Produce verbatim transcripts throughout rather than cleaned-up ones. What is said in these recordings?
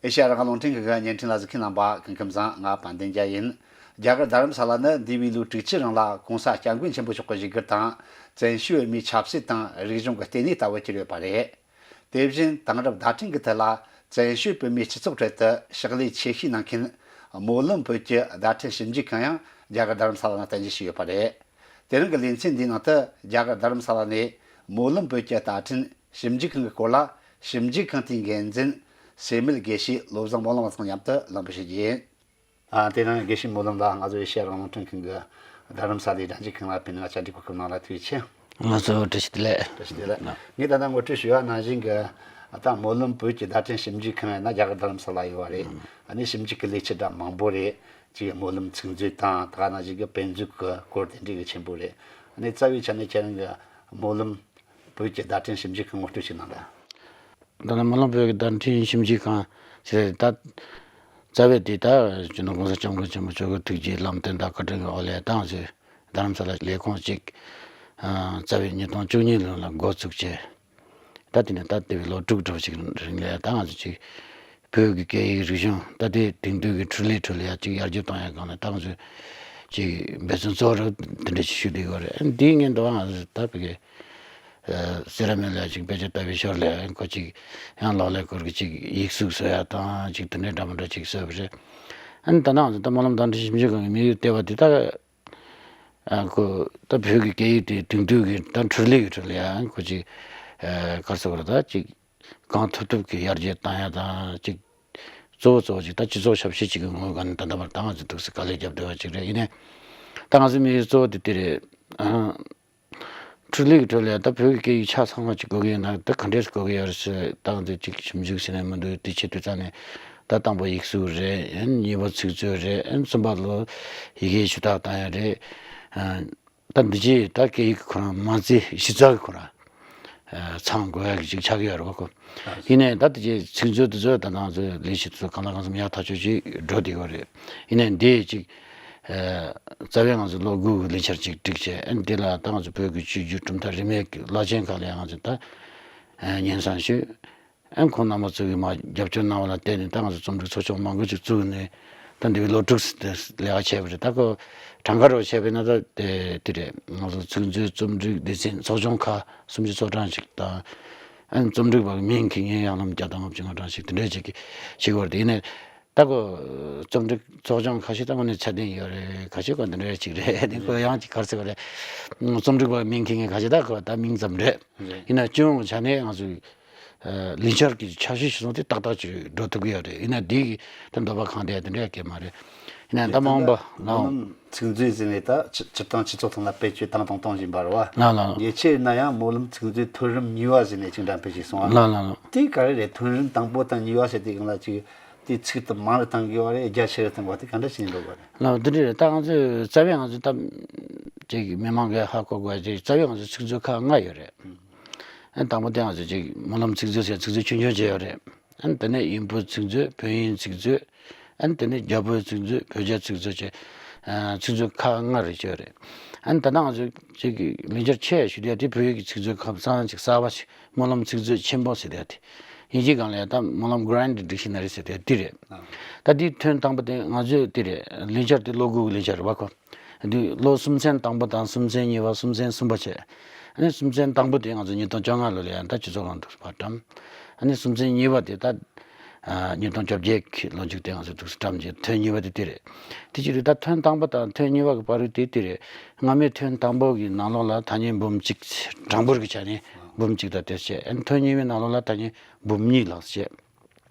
ཨེ་ཤ་ཡ་རང་དབང་རླུང་འཕྲིན་ཁང་གི་བརྙན་འཕྲིན་ལ་གཟིགས་མཁན་རྣམ་པ་སྐུ་ཁམས་བཟང་། ང་དཔལ་ལྡན་རྒྱལ་ཡིན། རྒྱ་གར་རྡ་རམ་ས་ལ་ནི་འདས་པའི་ལོའི་དྲུག་ཅུ་རིང་ལ་༸གོང་ས་༸སྐྱབས་མགོན་ཆེན་པོ་མཆོག་གི་བཞུགས་སྒར་དང་། བཙན་བྱོལ་བོད་མིའི་ཆབ་སྲིད་དང་རིག་གཞུང་གི་ལྟེ་གནས་ལྟ་བུ་གྱུར་ཡོད་པ་རེད། དེ་བཞིན་དེང་རབས་བརྡ་འཕྲིན་གྱི་ཐད་ལ་བཙན་བྱོལ་བོད་མིའི་སྤྱི་ཚོགས་ཁྲོད་དུ་ཕྱག་ལས་ཆེ་ཤོས་གནང་མཁན་སྨོན་ལམ་བོད་ཀྱི་བརྡ་འཕྲིན་ཞིབ་འཇུག་ཁང་ཡང་རྒྱ་གར་རྡ་རམ་ས་ལ་ནང་རྟེན་གཞི་བྱས་ཡོད་པ་རེད། དེ་རིང་གི་ལེ་ཚན་འདིའི་ནང་དུ་རྒྱ་གར་རྡ་རམ་ས་ལ་ནས་སྨོན་ལམ་བོད་ཀྱི་བརྡ་འཕྲིན་ཞིབ་འཇུག་ཁང་གི་སྐོར་ལ་ཞིབ་འཇུག་ཁང་དེའི་འགན་འཛིན་སེར་སྨད་དགེ་བཤེས་བློ་བཟང་སྨོན་ལམ་ལགས་དང་མཉམ་དུ་ལམ་བུ་བྱེད་ཀྱི་ཡིན། ཨ། དེ་རིང་དགེ་བཤེས་སྨོན་ལམ་ལགས་ང་ཚོ་ཨེ་ཤ་ཡ་རང་དབང་རླུང་འཕྲིན་ཁང་གི་རྡ་རམ་ས་ལའི་སྒྲ་འཇུག་ཁང་ལ་ཕེབས་ནས་ང་བཅར་འདྲི་གོ་སྐབས་གནང་ལ་ཐུགས་རྗེ་ཆེ། ང་ཚོ་བཀྲ་ཤིས་བདེ་ལེགས། བཀྲ་ཤིས་བདེ་ལེགས། ངས་ད་ལྟ་ངོ་སྤྲོད་ཞུས་པ་ནང་བཞིན་གྱི་ད་སྨོན་ལམ་བོད་ཀྱི་བརྡ་འཕྲིན་ཞིབ་འཇུག་ཁང་ཡིན་ན་རྒྱ་གར་རྡ་རམ་ས་ལ་ཡོད་པ་རེད། ཨ་ནི་ཞིབ་འཇུག་གི་ལས་བྱེད་འདྲ་མང་པོ་རེད། ཅིག་སྨོན་ལམ་ཚིག་མཛོད་དང་ད་ག་ནང་བཞིན་གྱི་དཔེ་མཛོད་ཀྱི་སྐོར་དེ་འདྲའི་གི་ཆེན་པོ་རེད། ཨ་ནི་རྩ་བའི་ཆ་ནས་ཁྱེད་རང་གི་སྨོན་ལམ་བོད་ཀྱི་བརྡ་འཕྲིན་ཞིབ་འཇུག་ཁང་ངོ་སྤྲོད་ཅིག་གནང་དང་། ད་ནི་སྨོན་ལམ་བོད་ཀྱི་བརྡ་འཕྲིན་ཞིབ་འཇུག་ཁང་ཟེར་ད། རྩ་བའི་དེ་ད་སྤྱི་ནོར་༸གོང་ས་༸སྐྱབས་མགོན་ཆེན་པོ་མཆོག་གི་ཐུགས་རྗེ་ལམ་སྟོན་དང་བཀའ་དྲིན་གྱི་འོག་ལས་ད་ང་ཚོས་རྡ་རམ་ས་ལ་ལས་ཁུངས་གཅིག་རྩ་བའི་ཉིས་སྟོང་བཅུ་གཉིས་ལོ་ལ་འགོ་བཙུགས་བྱས། ད་དེ་ནས་ད་དེ་བས་ལོ་དྲུག་འགྲོ་ཞིག་རིང་ལ་ད་ང་ཚོ་གཅིག་བོད་ཀྱི་སྐད་ཡིག་རིག་གཞུང་ད་ལྟའི་དེང་དུས་ཀྱི་འཕྲུལ་ལས་ཁྲོད་ལ་ཡ་གཅིག་ཡར་རྒྱས་གཏོང་ཡ་སྒང་ལ་ད་ང་ཚོས་གཅིག་འབད་བརྩོན་གཙོ་བོ་དེ་འདྲ་ཞིག་ཞུ་བསྡད་ཡོད་རེད། འདིའི་སྔོན་དུ་ང་ཚོ་ད་བོད་ཀྱི་སེ་ར་མོ་ལ་ཅིག་དཔེ་ཆ་ལྟ་བའི་ཞོར་ལ་ཁོ་ཅིག་ཡང་ལག་ལེན་སྐོར་གྱི་ཅིག་ཡིག་གཟུགས་བཟོ་ཡ་དང་ཅིག་དེ་འདྲའི་འདྲ་མི་འདྲ་ཅིག་བཟོས་པ་རེད། ཨ་ནི་ད་ནང་ད་སྨོན་ལམ་བརྡ་འཕྲིན་ཞིབ་འཇུག་ཁང་གི་དམིགས་ཡུལ་ལྟེ་བ་དེ་ད་ཁོ་ད་བོད་ཀྱི་སྐད་ཡིག་དེ་དེང་དུས་ཀྱི་ད་འཕྲུལ་ལས་ཀྱི་ཁྲོད་ལ་ཡང་ཁོ་ཅིག་ག་རེ་ཟེར་དགོས་རེད། ད་ཅིག་གང་ཐུབ་ཐུབ་ཀྱིས་ཡར་རྒྱས་བཏང་ཡ་དང་ཅིག་གཙོ་བོ་གཙོ་བོ་ཅིག་ད་སྤྱི་ཚོགས་ཞབས་ཞུ་ཅིག་གི་ངོས་སྒང་ནས་ད་ལྟ་བར་ད་ང་ཚོ་ཐུགས་སུ་དཀའ་ལས་བརྒྱབ་བསྡད་པ་ཅིག་རེད། ཡིན་ནའི་ད་ང་ཚོའི་དམིགས་ཡུལ་གཙོ་བོ་དེ་དེ་རེད། ཨ། འཕྲུལ་ལས་ཀྱི་ཁྲོད་ལ་ད་བོད་ཀྱི་སྐད་ཡིག་ཆ་ཚང་བ་ཅིག་དགོས་ཀྱི་ཡོད་ན་ད་ག་འདྲས་དགོས་ཀྱི་ཡོད་རེད་ཟེར་ད་ང་ཚོས་ཅིག་ཞིབ་འཇུག་བྱས་ནས་མི་འདུག་དེ་ཆེད་དུ་རྩ་ནས་ད་དང་པོ་ཡིག་གཟུགས་རེད། ཨན་གཉིས་པ་ཚིག་མཛོད་རེད། ཨན་གསུམ་པ་ལོ་ཡི་གེ་ཞུ་དག་བཏང་ཡ་རེད། ཨ། ད་འདི་རྗེས་ད་སྐད་ཡིག་ཁོ་རང་མ་རྩའི་གཞི་རྩ་གི་ཁོ་རང་ཚང་དགོས་ཡག་ཅིག་ཆགས་ཀྱི་ཡོད་རེད་པ་ཁོ། ཡིན་ནའི་ད་འདི་རྗེས་ཚིག་མཛོད་འདི་ཚོ་ད་ནང་ཚོ་ལས་བྱེད་ཚོ་གང་ལ་གང་འཚམ་ཡག་ཐག་ཆོད་ཅིག་འགྲོ་བསྡད་ཡོད་རེད། ཡིན་ནའི་འདི་ཅིག་རྩ་བའི་ང་ཚོ་ལོ་དགུ་གི་ལས་འཆར་ཅིག་བསྒྲིགས་བྱས། ཨ་ནི་འདི་ལ་ད་ང་ཚོ་བོད་ཀྱི་ཆོས་བརྒྱུད་གྲུབ་མཐའ་རིས་མེད་ཀྱི་བླ་ཆེན་ཁག་ལ་ཡང་ང་ཚོ་ད་སྙན་སེང་ཞུས། ཨན་ཁོང་རྣམ་པ་ཚོ་གིས་མར་རྒྱབ་སྐྱོར་གནང་བ་ལ་བརྟེན་ནས་ད་ང་ཚོ་རྩོམ་སྒྲིག་ཚོགས་ཆུང་མང་པོ་ཅིག་བཙུགས་ནས་ད་འདི་བའི་ལོ་དྲུག་ཙམ་དེ་ལས་ཀ་བྱས་པ་རེད། ད་ཁོ་གྲངས་ཀ་རུ་བྱས་པས་ན་ད་དེ་དེ་རེད། ང་ཚོ་ཚིག་མཛོད་རྩོམ་སྒྲིག་སྡེ་ཚན་ཚོགས་ཆུང་ཁག་སུམ་ཅུ་སོ་གྲངས་ཅིག་དང་། ཨན་རྩོམ་སྒྲིག་པ་གི་མིང་གི་ངས་ཡང་ལམ་བརྒྱ་དང་ལྔ་བཅུ་ང་གྲངས་ཅིག་དེ་འདྲས་ཅིག་གིས་བྱེད་དགོས་རེད། ཡིན་ནའི་ད་ཁོ་རྩོམ་སྒྲིག་ཚོགས་ཆུང་ཁ་ཤས་ད་དངོས་གནས་ཚད་ལྡན་ཡོད་རེད། ཁ་ཤས་ཁོ་འདི་འདྲས་ཅིག་རེད། དེ་ཁོ་ཡང་ཅིག་ག་རེ་ཟེར་དགོས་རེད། རྩོམ་སྒྲིག་པ་གི་མིང་གི་ངས་ཁ་ཤས་ད་ཁོ་ད་མིང་ཙམ་རེད། ཡིན་ན་སྤྱི་ཡོངས་ཆ་ནས་ང་ཚོས་ལས་འཆར་གྱི་འཆར་གཞི་ཞིག་བཟུང་སྟེ་ཏག་ཏག་ཅིག་འགྲོ་ཐུབ་ཀྱི་ཡོད་རེད། ཡིན་ན་འདི་གི་ད་འདོད་པ་གང་དེ་དེ་འདྲ་ཡང་གང་མ་རེད། ཡིན་ན་ད་མ་འོངས་པ་ལ་སྨོན་ལམ་ཚིག་མཛོད་ཟེར་ནས་ད་སྤྱི་སྤྱིར་བཏང་སྤྱི་ཚོགས་ཐོག་ལ་བེད་སྤྱོད་བཏང་དང་གཏོང་བཞིན་པ་རེད་བ། ལ་ལ་ལ། ཉེ་ཆར་ན་ཡང་སྨོན་ལམ་ཚིག་མཛོད་ཐོན་རིམ་གཉིས་པ་ཟེར་ནས་ཅིག་འདྲ་འཕེལ་ཞིག་སོང་བ། ལ་ལ་ལ། དེ་ག་རེ་རེད། ཐོན་རིམ་དང་པོ་དང་གཉིས་པ་ཟེར་དུས་སྒང་ལ་ཅིག་དེ་ཚིག་དེ་མང་རུ་བཏང་དགོས་བ་རེད། རྒྱ་ཆེ་རུ་བཏང་བ་དེ་ག་འདྲ་ཞིག་འགྲོ་དགོས་རེད། ལ་འདི་འདྲ་རེད། ད་ང་ཚོས་རྩ་བའི་ང་ཚོ་ད་ཅིག་མི་མང་གིས་ཧ་གོ་དགོས་ཅིག་རྩ་བའི་ང་ཚོ་ཚིག་མཛོད་ཁག་ལྔ་ཡོད་རེད། ཨ་ནི་དང་པོ་དེ་ང་ཚོ་ཅིག་སྨོན་ལམ་ཚིག་མཛོད་ཟེར་ཚིག་མཛོད་ཆུང་ཆུང་ཅིག་ཡོད་རེད། ཨ་ནི་དེ་ནས་དབྱིན་ཕོའི་ཚིག་མཛོད། བོད་དབྱིན་ཚིག་མཛོད། ཨ་ནི་དེ་ནས་རྒྱ་བོད་ཚིག་མཛོད། བོད་རྒྱ་ཚིག་མཛོད་བཅས། ཨ། ཚིག་མཛོད་ཁག་ལྔ་རེ་ཅིག་ཡོད་རེད། ཨ་ནི་ད་ལྟ་ང་ཚོ་ཅིག་གི་ལས་འཆར་ཆེ་ཤོས་དེ་དེ་བོད་ཡིག་གི་ཚིག་མཛོད་ཁམས་གསར་ཅིག་གསར་པ་ཞིག་སྨོན་ལམ་ཚིག་མཛོད་ཆེན་པོ་ཟེར་དེ་དེ། དབྱིན་ཇིའི་སྒང་ལ་ཡང་ད་སྨོན་ལམ་Grand Dictionary་ཟེར་དེ་དེ་རེད། ད་དེ་ཐོན་དང་པོ་དེ་ང་ཚོས་དེ་རེད། ལས་འཆར་དེ་ལོ་དགུ་གི་ལས་འཆར་རེད་བ་ཁོ། འདི་ལོ་གསུམ་ཚན་དང་པོ་དང་གསུམ་ཚན་གཉིས་པ། གསུམ་ཚན་གསུམ་པ་བྱས། ཨ་ནི་གསུམ་ཚན་དང་པོ་དེ་ང་ཚོ་ཉིས་སྟོང་བཅོ་ལྔ་ལོ་ལ་ཡང་ད་སྤྱི་ཚོགས་ཁང་དུ་ཕར་བཀྲམ། ཨ་ནི་གསུམ་ཚན་གཉིས་པ་དེ་ད་ཨ་ཉིས་སྟོང་བཅོ་བརྒྱད་ཀྱི་ལོ་མཇུག་དེ་ང་ཚོ་ཐུགས་སུ་བཀྲམ་རྗེས་ཐོན་གཉིས་པ་དེ་དེ་རེད། དེ་ཅི་རེད། ད་ཐོན་དང་པོ་དང་ཐོན་གཉིས་པ་གི་བར་དེ་དེ་རེད། སྔ་མའི་ཐོན་དང་པོ་གི་ནང་ལོགས་ལ་ཐ་སྙད་འབུམ་གཅིག་གྲངས་འབོར་གྱི་ཆ་ནས་འབུམ་གཅིག་དང་དེ་བྱས། ཨ་ནི་ཐོན་གཉིས་པའི་ནང་ལོགས་ལ་ཐ་སྙད་འབུམ་གཉིས་ལྷག་བྱས།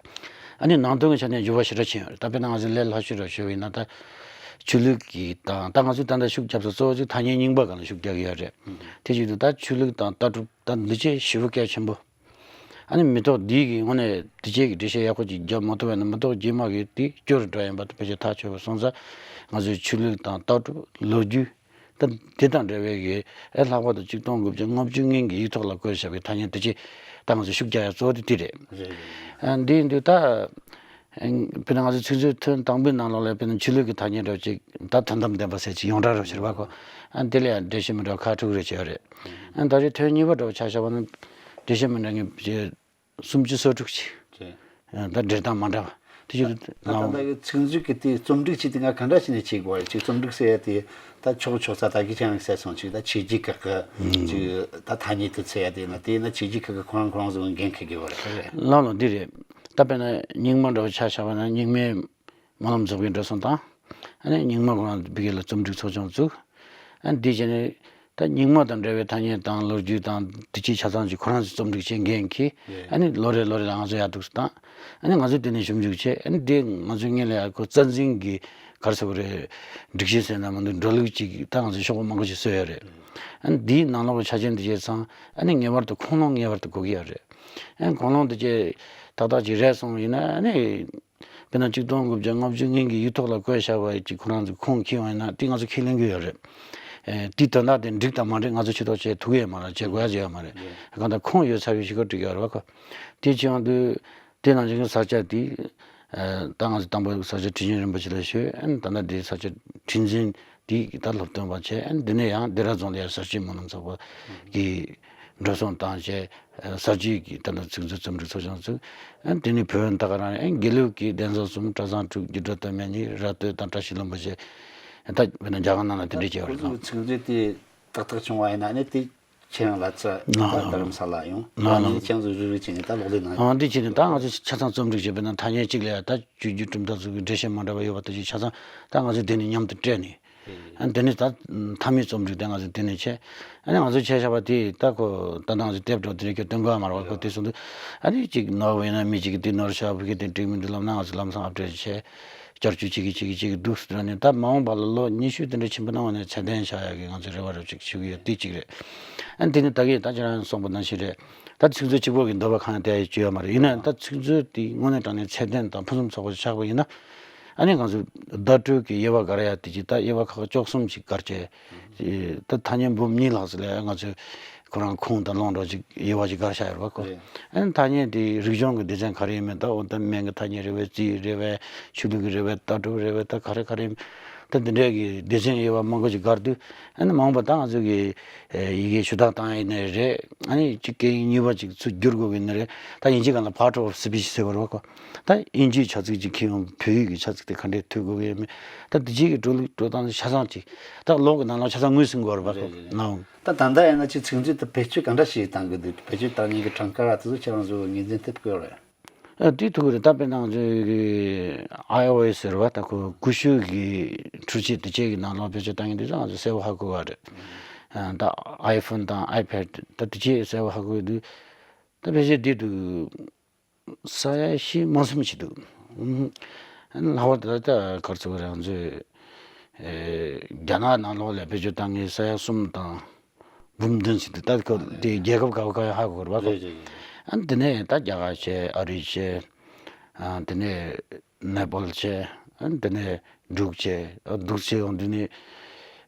ཨ་ནི་ནང་དོན་གྱི་ཆ་ནས་འགྱུར་བ་ཞེ་དྲག་ཕྱིན་ཡོད་རེད། ད་དཔེར་ན་ང་ཚོ་ལས་སླ་ཤོས་རུ་ཞུ་བ་ཡིན་ན་ད་ཆོས་ལུགས་ཀྱི་དང་ད་ང་ཚོས་ད་ལྟ་ཤུགས་བརྒྱབ་ས་གཙོ་བོ་ཅིག་ཐ་སྙད་རྙིང་པ་སྒང་ལ་ཤུགས་རྒྱག་གི་ཡོད་རེད། དེ་བཞིན་དུ་ད་ཆོས་ལུགས་དང་ལྟ་གྲུབ་ད་འདི་ཆེས་ཞེ་པོ་གལ་ཆེན་པོ། ཨ་ནི་མི་ཐོག་འདི་གི་ངོས་ནས་འདི་ཆེ་གི་འགྲེལ་བཤད་ཡག་པོ་ཅིག་བརྒྱབ་མ་ཐུབ་པ་ཡིན་ན་མི་ཐོག་རྗེས་མ་གི་དེ་སྐྱོ་རུ་འགྲོ་ཡིན་པ་དེ་ཕལ་ཆེར་ཐག་ཆོད་པ་སོང་ཙང་། ང་ཚོའི་ཆོས་ལུགས་དང་ལྟ་གྲུབ་ལོ་རྒྱུས་ད་དེ་དང་འབྲེལ་བའི་གི་ཨེ་ལྷག་པར་དུ་གཅིག་སྟོང་དགུ་བརྒྱ་ལྔ་བཅུ་ང་གཉིས་ཀྱི་ཡིག་ཐོག་ལ་བཀོད་བཞག་པའི་ཐ་སྙད་དེ་ཅིག་ད་ང་ཚོས་ཤུགས་རྒྱག་ཡ་གཙོ་བོ་དེ་དེ་རེད། རེད་རེད། ཨ་འདི་ཡིན་དུས་ད་དཔེར་ན་ང་ཚོའི་ཚིག་མཛོད་ཐོན་དང་པོའི་ནང་ལོགས་ལ་དཔེར་ན་ཆོས་ལུགས་ཀྱི་ཐ་སྙད་འདྲ་བོ་ཅིག་ད་དོན་དམ་བདེན་པ་ཟེར་ཅིག་ཡོངས་གྲགས་རུ་ཕྱིར་བ་གོ། ཨ་འདི་ལ་ཡང་འགྲེལ་བཤད་མི་འདྲ་བ་ཁག་དྲུག་རེ་བྱས་ཡོད་རེད། ཨ་ད་རེས་ཐོན་གཉིས་པ་འདྲ་བོ་ཆ་བཞག་པ་ན་འགྲེལ་བཤད་མི་འདྲ་ངེས་སུམ་ཅུ་སོ་དྲུག་ཅིག་རེད། ད་འབྲེལ་སྟངས་མ་འདྲ་བ་དེ་ཅིག་ད་ལའང་། ད་ལྟ་གི་ཚིག་མཛོད་ཀྱི་དེ་རྩོམ་སྒྲིག་བྱེད་དུས་ང་ག་འདྲ་བྱས་ནས་བྱེད་དགོས་རེད། ཅིག་རྩོམ་སྒྲིག་ཟེར་ཡ་དེ་ད་ཆོག་ཆོག་ས་ད་གི་ཅང་ཟེར་སོང་། ཅིག་ད་ཆོས་བརྒྱུད་ཁག་གི་ཅིག་ད་ཐ་སྙད་དུ་ཚེ་ཡ་དེ་ན་དེ་ན་ཆོས་བརྒྱུད་ཁག་གི་ཁོ་རང་ཁོ་རང་ཚོ་འགན་འཁུར་དགོས་རེད། ལགས་ལགས་འདི་རེད། ད་དཔེར་ན་རྙིང་མ་འདྲ་བོ་ཆ་བཞག་པ་ན་རྙིང་མའི་སྨོན་ལམ་རྫོགས་པའི་འགྲོ་སོང་དང་། ཨ་ནི་རྙིང་མ་ཁོ་རང་བི་གེ་ལ་རྩོམ་སྒྲིག་ཚོགས་ཆུང་བཙུགས། ཨ་ནི་འདི་བྱས་ནས་ད་རྙིང་མ་དང་འབྲེལ་བའི་ཐ་སྙད་དང་ལོ་རྒྱུས་དང་དེ་ཅིག་ཆ་ཚང་ཅིག་ཁོ་རང་ཚོས་རྩོམ་སྒྲིག་བྱེད་འགན་འཁྱེར། ཨ་ནི་ལོ་རེ་ལོ་རེ་ལ་ང་ཚོ་ཡར་འདུག་སེ་བཏང་། ཨ་ནི་ང་ཚོས་དེ་ནས་ཞིབ་འཇུག་བྱས། ཨ་ནི་འདི་ང་ཚོའི་སྔོན་ལ་ཡར་ཁོ་རྩ་འཛིན་གྱི་ག་རེ་ཟེར་དགོས་རེད། སྒྲིག་གཞི་ཟེར་ན་མི་འདུག་འགྲོ་ལུགས་ཅིག་ད་ང་ཚོས་ཤོག་བུ་མང་པོ་ཞིག་བཟོས་ཡོད་རེད། ཨ་ནི་འདིའི་ནང་ལོགས་ཀྱི་ཆ་རྐྱེན་དེ་བྱས་ཙང་ཨ་ནི་ངེས་པར་དུ་ཁུངས་ལུང་ངེས་པར་དུ་དགོས་ཀྱི་ཡོད་རེད། ཨ་ནི་ཁུངས་ལུང་དེ་བྱས་ཏག་ཏག་ཅིག་རེད་སོང་ཡིན་ན་ཨ་ནི། དཔེར་ན་ཆིག་སྟོང་དགུ་བརྒྱ་ལྔ་བཅུ་ང་གཉིས་ཀྱི་ཡིག་ཐོག་ལ་བཀོད་བཞག་པ་ཅིག་ཁོ་རང་ཚོས་ཁུངས་འཁྱེར་ཡོང་ཡིན་ན་དེ་ང་ཚོ་ཁས་ལེན་གྱི་ཡོད་རེད། ཨེ་དེའི་དོན་དག་དེ་འགྲིག་དང་མ་འགྲིག་ང་ཚོ་ཆེ་མཐོང་བྱེད་ཐུབ་ཀྱི་ཡོད་མ་རེད། བྱེད་དགོས་ཡ་ཅིག་ཡོད་མ་རེད། གང་ལྟར་ཁུངས་ཡོད་ཚར་བའི་གཞུག་གུ་འགྲིག་གི་ཡོད་རེད་བ་ཁོ། དེ་བྱེད་ཡོང་དུས་དེ་ནང་བཞིན་གྱི་ས་ཆ་དེ་ཨེ་ད་ང་ཚོ་དང་པོ་ས་ཆ་ཁྲི་ཆེན་རིན་པོ་ཆེ་ལ་ཞུས། ཨེ་ད་ལྟ་དེ་ས་ཆ་ཁྲི་འཛིན་དེ་ད་སློབ་སྟོན་པ་བྱས། ཨེ་འདི་ནས་ཡང་སྡེ་ར་རྫོང་ལ་ཡང་གསར་བརྗེའི་སྨོན་ལམ་ཚོགས་པ་གི་འགྲོ་སོང་བཏང་བྱས། གསར་བརྗེའི་གི་ད་ལྟ་ཚིག་མཛོད་རྩོམ་སྒྲིག་ཚོགས་ཆུང་བཙུགས། ཨ་དེ་ནས་བོད་ཡོན་བདག་རང་ཨེ་དགེ་ལུགས་ཀྱི་གདན་ས་གསུམ་གྲྭ་ཚང་དྲུག་རྒྱུད་གྲྭ་སྟོད་སྨད་གཉིས་ར་སྟོད་དང་བཀྲ་ཤིས་ལྷུན་པོ་བཅས་ད་བོད་ནང་རྒྱ་གར་ནང་ལ་དེ་འདྲས་བྱས་པ་རེད། ཁོ་ཚོའི་ཚིག་མཛོད་དེ་ཏག་ཏག་བྱུང་བ་ཡིན་ན་ནི་དེ་ཁྱེད་རང་ལ་ཚ་ད་རྡ་རམ་ས་ལ་ཡོང་ང་ནི་ཁྱེད་ཚོ་རུ་རུ་བྱས་ནས་ད་ལོག་ལས་གནང་ཡོང་། འདི་བྱས་ནས་ད་ང་ཚོ་ཆ་ཚང་རྩོམ་སྒྲིག་བྱས་པ་ན་ཐ་སྙད་གཅིག་ལ་ཡང་ད་བཅུ་བརྒྱད་གྲུབ་མཐའ་ཚོ་གི་འགྲེལ་བཤད་མ་འདྲ་བ་ཡོད་པ་དེ་ཚོ་ཆ་ཚང་ད་ང་ཚོས་དེ་ནས་མཉམ་དུ་སྤྲད་ནས། ཨ་འདི་ནི་ད་མཐའ་མའི་རྩོམ་སྒྲིག་དེ་ང་ཚོས་འདི་ནས་བྱས། ཨ་ནི་ང་ཚོས་བྱས་བཞག་པ་དེ་ད་ཁོ་ད་ལྟ་ང་ཚོས་དེབ་འདྲ་བོ་དེ་རིགས་ཀྱི་སྟོན་དགོས་ཡ་མ་རེད་བ། ཁོ་དེ་སོང་དུས་ཨ་ནི་གཅིག་ནོར་བ་ཡིན་ན་མི་གཅིག་གིས་དེ་ནོར་བཞག་བུ་གིས་དེ་འགྲིག་མི་འདུག་ལབ་ན་ང་ཚོས་ལམ་སང་ཨབ་ཌེཊ་བྱས་བསྐྱར་བཅོས་བྱེད་ཀྱི་བྱེད་ཀྱི་བྱེད་ཀྱི་འདུག་ཟེར་ནས། ད་མ་འོངས་པ་ལ་ལོ་ཉི་ཤུ་དེ་འདྲ་ཕྱིན་པ་ན་འོ་ནས་ཚད་ལྡན་བཞག་ཡ་གི་ང་ཚོས་རེ་བ་རེ་བ་ཅིག་ཞུ་གི་ཡོད། དེ་གཅིག་རེད། ཨ་ནི་དེ་ནི་ད་གིན་ད་ཁྱེད་རང་གསུངས་པ་ནང་བཞིན་རེད། ད་ཚིག་མཛོད་གཅིག་པོ་གི་འདོད་པ་གང་ཡང་དེ་ཡ་བཅོལ་ཡ་མ་རེད། ཡིན་ན་ད་ཚིག་མཛོད་དེ་དངོས་གནས་དྲང་གནས་ཚད་ལྡན་དང་ཕུན་སུམ་ཚོགས་པ་ཆགས་པ་ཡིན་ན། ཨ་ནི་ང་ཚོས་བརྡ་སྤྲོད་ཀྱི་དབྱེ་བ་བགར་ཡ་དེ་ཅིག་ད་དབྱེ་བ་ཁག་བཅུ་གསུམ་ཅིག་བགར་བྱས། ད་ཐ་སྙད་འབུམ་གཉིས་ལྷག་ཙམ་ལ་ང་ཚོས་ཁོ་རང་ཁུངས་དང་ལུང་འདྲ་ཅིག་དབྱེ་བ་ཅིག་བགར་བཞག་ཡོད་རེད་བ་ཁོ། རེད། ཨ་ནི་ཐ་སྙད་དེ་རིག་གཞུང་གི་སྡེ་ཚན་ག་རེ་ཡིན་མིན། ད་འོ་ད་སྨན་གྱི་ཐ་སྙད་རེད་པས། རྩིས་རེད་པས། ཆོས་ལུགས་ཀྱི་རེད་པས། ལྟ་གྲུབ་རེད་པས། ད་ག་རེ་ག་རེ་ཡིན། ད་འདི་འདྲའི་གི་སྡེ་ཚན་དབྱེ་བ་མང་པོ་ཅིག་བགར་དུས། ཨ་ནི་མ་འོངས་པ་ད་ང་ཚོ་གི་ཡི་གེ་ཞུ་དག་བཏང་ཡིན་ནའི་རེད། ཨ་ནི་གཅིག་སྐད་ཡིག་གཉིས་པ་ཅིག་ཚུར་བསྒྱུར་དགོས་ཀྱི་ཡིན་ནའི་རེད། ད་དབྱིན་ཇིའི་སྒང་ལ་part of speech ཟེར་བ་རེད་བ་ཁོ། ད་དབྱིན་ཇིའི་བྱ་ཚིག་ཅིག་ཁྱེར་ཡོང་བོད་ཡིག་གི་བྱ་ཚིག་དེ་ག་འདྲས་ཐུག་དགོས་ཀྱི་ཡོད་མེད། ད་དེ་རྗེས་ཀྱི་འགྲོ་ལུགས་འགྲོ་སྟངས་ཆ་ཚང་ཅིག་ད་ལོག་གི་ནང་ལོགས་ཆ་ཚང་ངོས་ཟིན་དགོས་རེད་བ་ཁོ། རེད་རེད། ནའོ། ད་ད་ལྟ་ཡིན་ན་ཅིག་ཚིག་མཛོད་དུ་བེད་སྤྱོད་ག་འདྲ་ཞིག་བཏང་གི་འདུག་བེད་སྤྱོད་བཏང་མཁན་གྱི་གྲངས་ཀ་དེ་ཚོ་ཁྱེད་རང་ཚོ་ངོས་འཛིན་ཐེབས་དགོས་རེད། ཨ་དེ་ཐུག་གི་རེད། ད་དཔེར་ན་ང་ཚོའི་གི་ཨའི་ཨོ་ཨེས་ཟེར་བ་ད་ཁོ་ཀུ་ཤུ་གི་འཕྲུལ་ཆས་དེ་བཅས་ཀྱི་ནང་ལོགས་བེད་སྤྱོད་བཏང་མཁན་དེ་ཚོ་ང་ཚོ་གསལ་པོ་ཧ་གོ་བ་རེད། ཨ་ད་ཨའི་ཕོན་དང་ཨའི་པེ་ཌི་ད་དེ་བཅས་གསལ་པོ་ཧ་གོ་གི་འདུག་ད་ཕལ་ཆེར་འདི་འདུག་ས་ཡ་བཞི་མ་གསུམ་ཞིག་འདུག་ཨུམ། ལྷག་པར་དུ་ད་ག་རེ་ཟེར་དགོས་རེད། ང་ཚོས་ཨེ་རྒྱ་ནག་ནང་ལོགས་ལ་བེད་སྤྱོད་བཏང་མཁན་ས་ཡ་གསུམ་དང་འབུམ་བདུན་ཟེར་དུས་ད་ཁོ་དེ་རྒྱལ་ཁབ་ག་བ་ག་བ་ཧ་གོ་དགོས་རེད་བ་ཁོ། རེད་རེད་རེད། ཨ་དེ་ནས་ད་རྒྱ་གར་བྱས། ཨ་རི་བྱས། ཨ་དེ་ནས་ནེ་པཱལ་བྱས། ཨ་དེ་ནས་འབྲུག་བྱས། ཨ་འབྲུག་བྱས་ཡོང་དུས་ནས་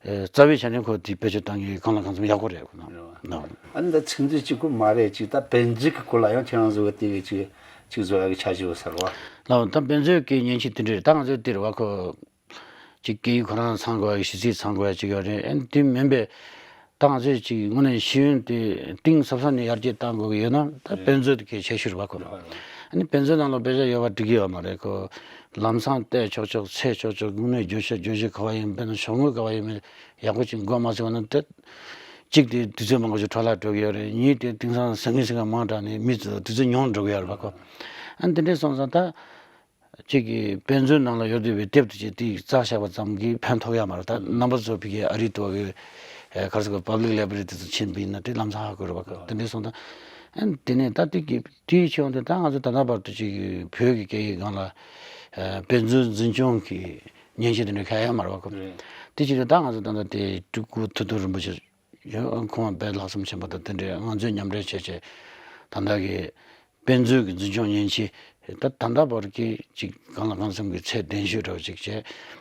ཨེ་རྩ་བའི་ཆ་ནས་ཁོ་དེ་བེད་སྤྱོད་བཏང་མཁན་གང་ལ་གང་འཚམ་ཡག་པོ་རེད་ཁོ་ན། རེད་བ། ན། ཨ་ནི་ད་ཚིག་མཛོད་གཅིག་པུ་མ་རེད། ཅིག་ད་དཔེ་མཛོད་ཀྱི་སྐོར་ལ་ཡང་ཁྱེད་རང་ཚོ་གི་དེ་གི་ཅིག་ཅིག་བཟོ་ཡ་གི་འཆར་གཞི་ཡོད་ས་རེད་བ། ལགས། ད་དཔེ་མཛོད་ཀྱི་མཉེན་ཆས་དེ་འདྲ་རེད། ད་ང་ཚོའི་དེ་རེད་བ་ཁོ། ཅིག་སྐད་ཡིག་ཁོ་རང་ཚང་དགོས་ཡ་གི་གཞི་རྩའི་ཚང་དགོས་ཡ་ཅིག་ཡོད་རེད། ཨ་ནི་དེ་མིན་པའི་ད་ང་ཚོས་ཅིག་དངོས་གནས་ཤེས་ཡོན་དེ་གཏིང་ཟབ་ས་ནས་ཡར་རྒྱས་གཏང་དགོས་ཀྱི་ཡོད་ན་ད་དཔེ་མཛོད་དེ་གལ་ཆེ་ཤོས་རེད་བ་ཁོ། རེད་བ་རེད་བ། ཨ་ནི་དཔེ་མཛོད་ནང་ལ་དཔེ་ཆ་ཡོད་པ་འགྲིག་གི་ཡོད་མ་རེད་ཁོ། ལམ་སང་བལྟས་ཆོག་ཆོག་འཚོལ་ཆོག་ཆོག་དངོས་གནས་བརྗོད་བྱ་བརྗོད་གཞི་ག་བ་ཡིན། དཔེར་ན་ཤོག་ངོས་ག་བ་ཡིན་མིན་ཡག་པོ་ཅིག་མགོ་མ་ཚོས་པ་ན་ད། གཅིག་དེ་དུས་ཚོད་མང་པོ་ཞིག་འཕྲོ་བརླག་འགྲོ་གི་ཡོད་རེད། གཉིས་དེ་དེང་སང་ཟང་ངེ་ཟིང་ངེ་མང་དྲགས་ནས་མི་ཚོ་དུས་ཚོད་ཉུང་འགྲོ་གི་ཡོད་རེད་བ་ཁོ། ཨ་ནི་དེ་འདྲས་སོང་ཙང་ད་གཅིག་གི་དཔེ་མཛོད་ནང་ལ་ཡོད་བསྡད་པའི་དེབ་དེ་ཅིག་དེ་བཙལ་བཞག་པ་ཙམ་གྱིས་ཕན་ཐོགས་ཡ་མ་རེད། ད་རྣམ་པ་ཚོ་ཕ་གིའི་ཨ་རིའི་ཐོག་གི་ཨེ་ག་རེ་ཟེར་དགོས། པབ་ལིག་ལའི་བྷ་རི་དེ་ཚོ་ཕྱིན་པ་ཡིན་ན་དེ་ལམ་སང་ཧ་གོ་རེད་བ་ཁོ། དེ་འདྲས་སོང་ཙང་ཨ་ནི་དེ་ནས་ད་དེ་གི་དེའི་ཕྱོགས་དེ་ད་ང་ཚོ་ད་ལྟ་བར་དུ་ཅིག་བོད་ཀྱི་སྐད་ཡིག་སྒང་ལ་ཨེ་དཔེ་མཛོད་འཛིན་སྐྱོང་གི་མཉེན་ཆས་དེ་འདྲ་གང་ཡང་ཡོད་མ་རེད་བ་ཁོ། རེད། དེ་ཕྱིར་ད་ང་ཚོ་ད་ལྟ་དེ་སྤྲུལ་སྐུ་ཐུབ་བསྟན་རིན་པོ་ཆེ་ཡང་ཁོང་དཔེ་ལྷག་བསམ་ཆེན་པོ་དང་དེ་འདྲའི་ང་ཚོས་མཉམ་འབྲེལ་བྱས་བྱས་ད་ལྟ་གི་དཔེ་མཛོད་ཀྱི་འཛིན་སྐྱོང་མཉེན་ཆས་ད་ད་ལྟ་བར་གྱི་ཅིག་གང་ལ་གང་འཚམ་གྱི་ཚད་ལྡན་ཤོས་འདྲ་བོ་ཅིག་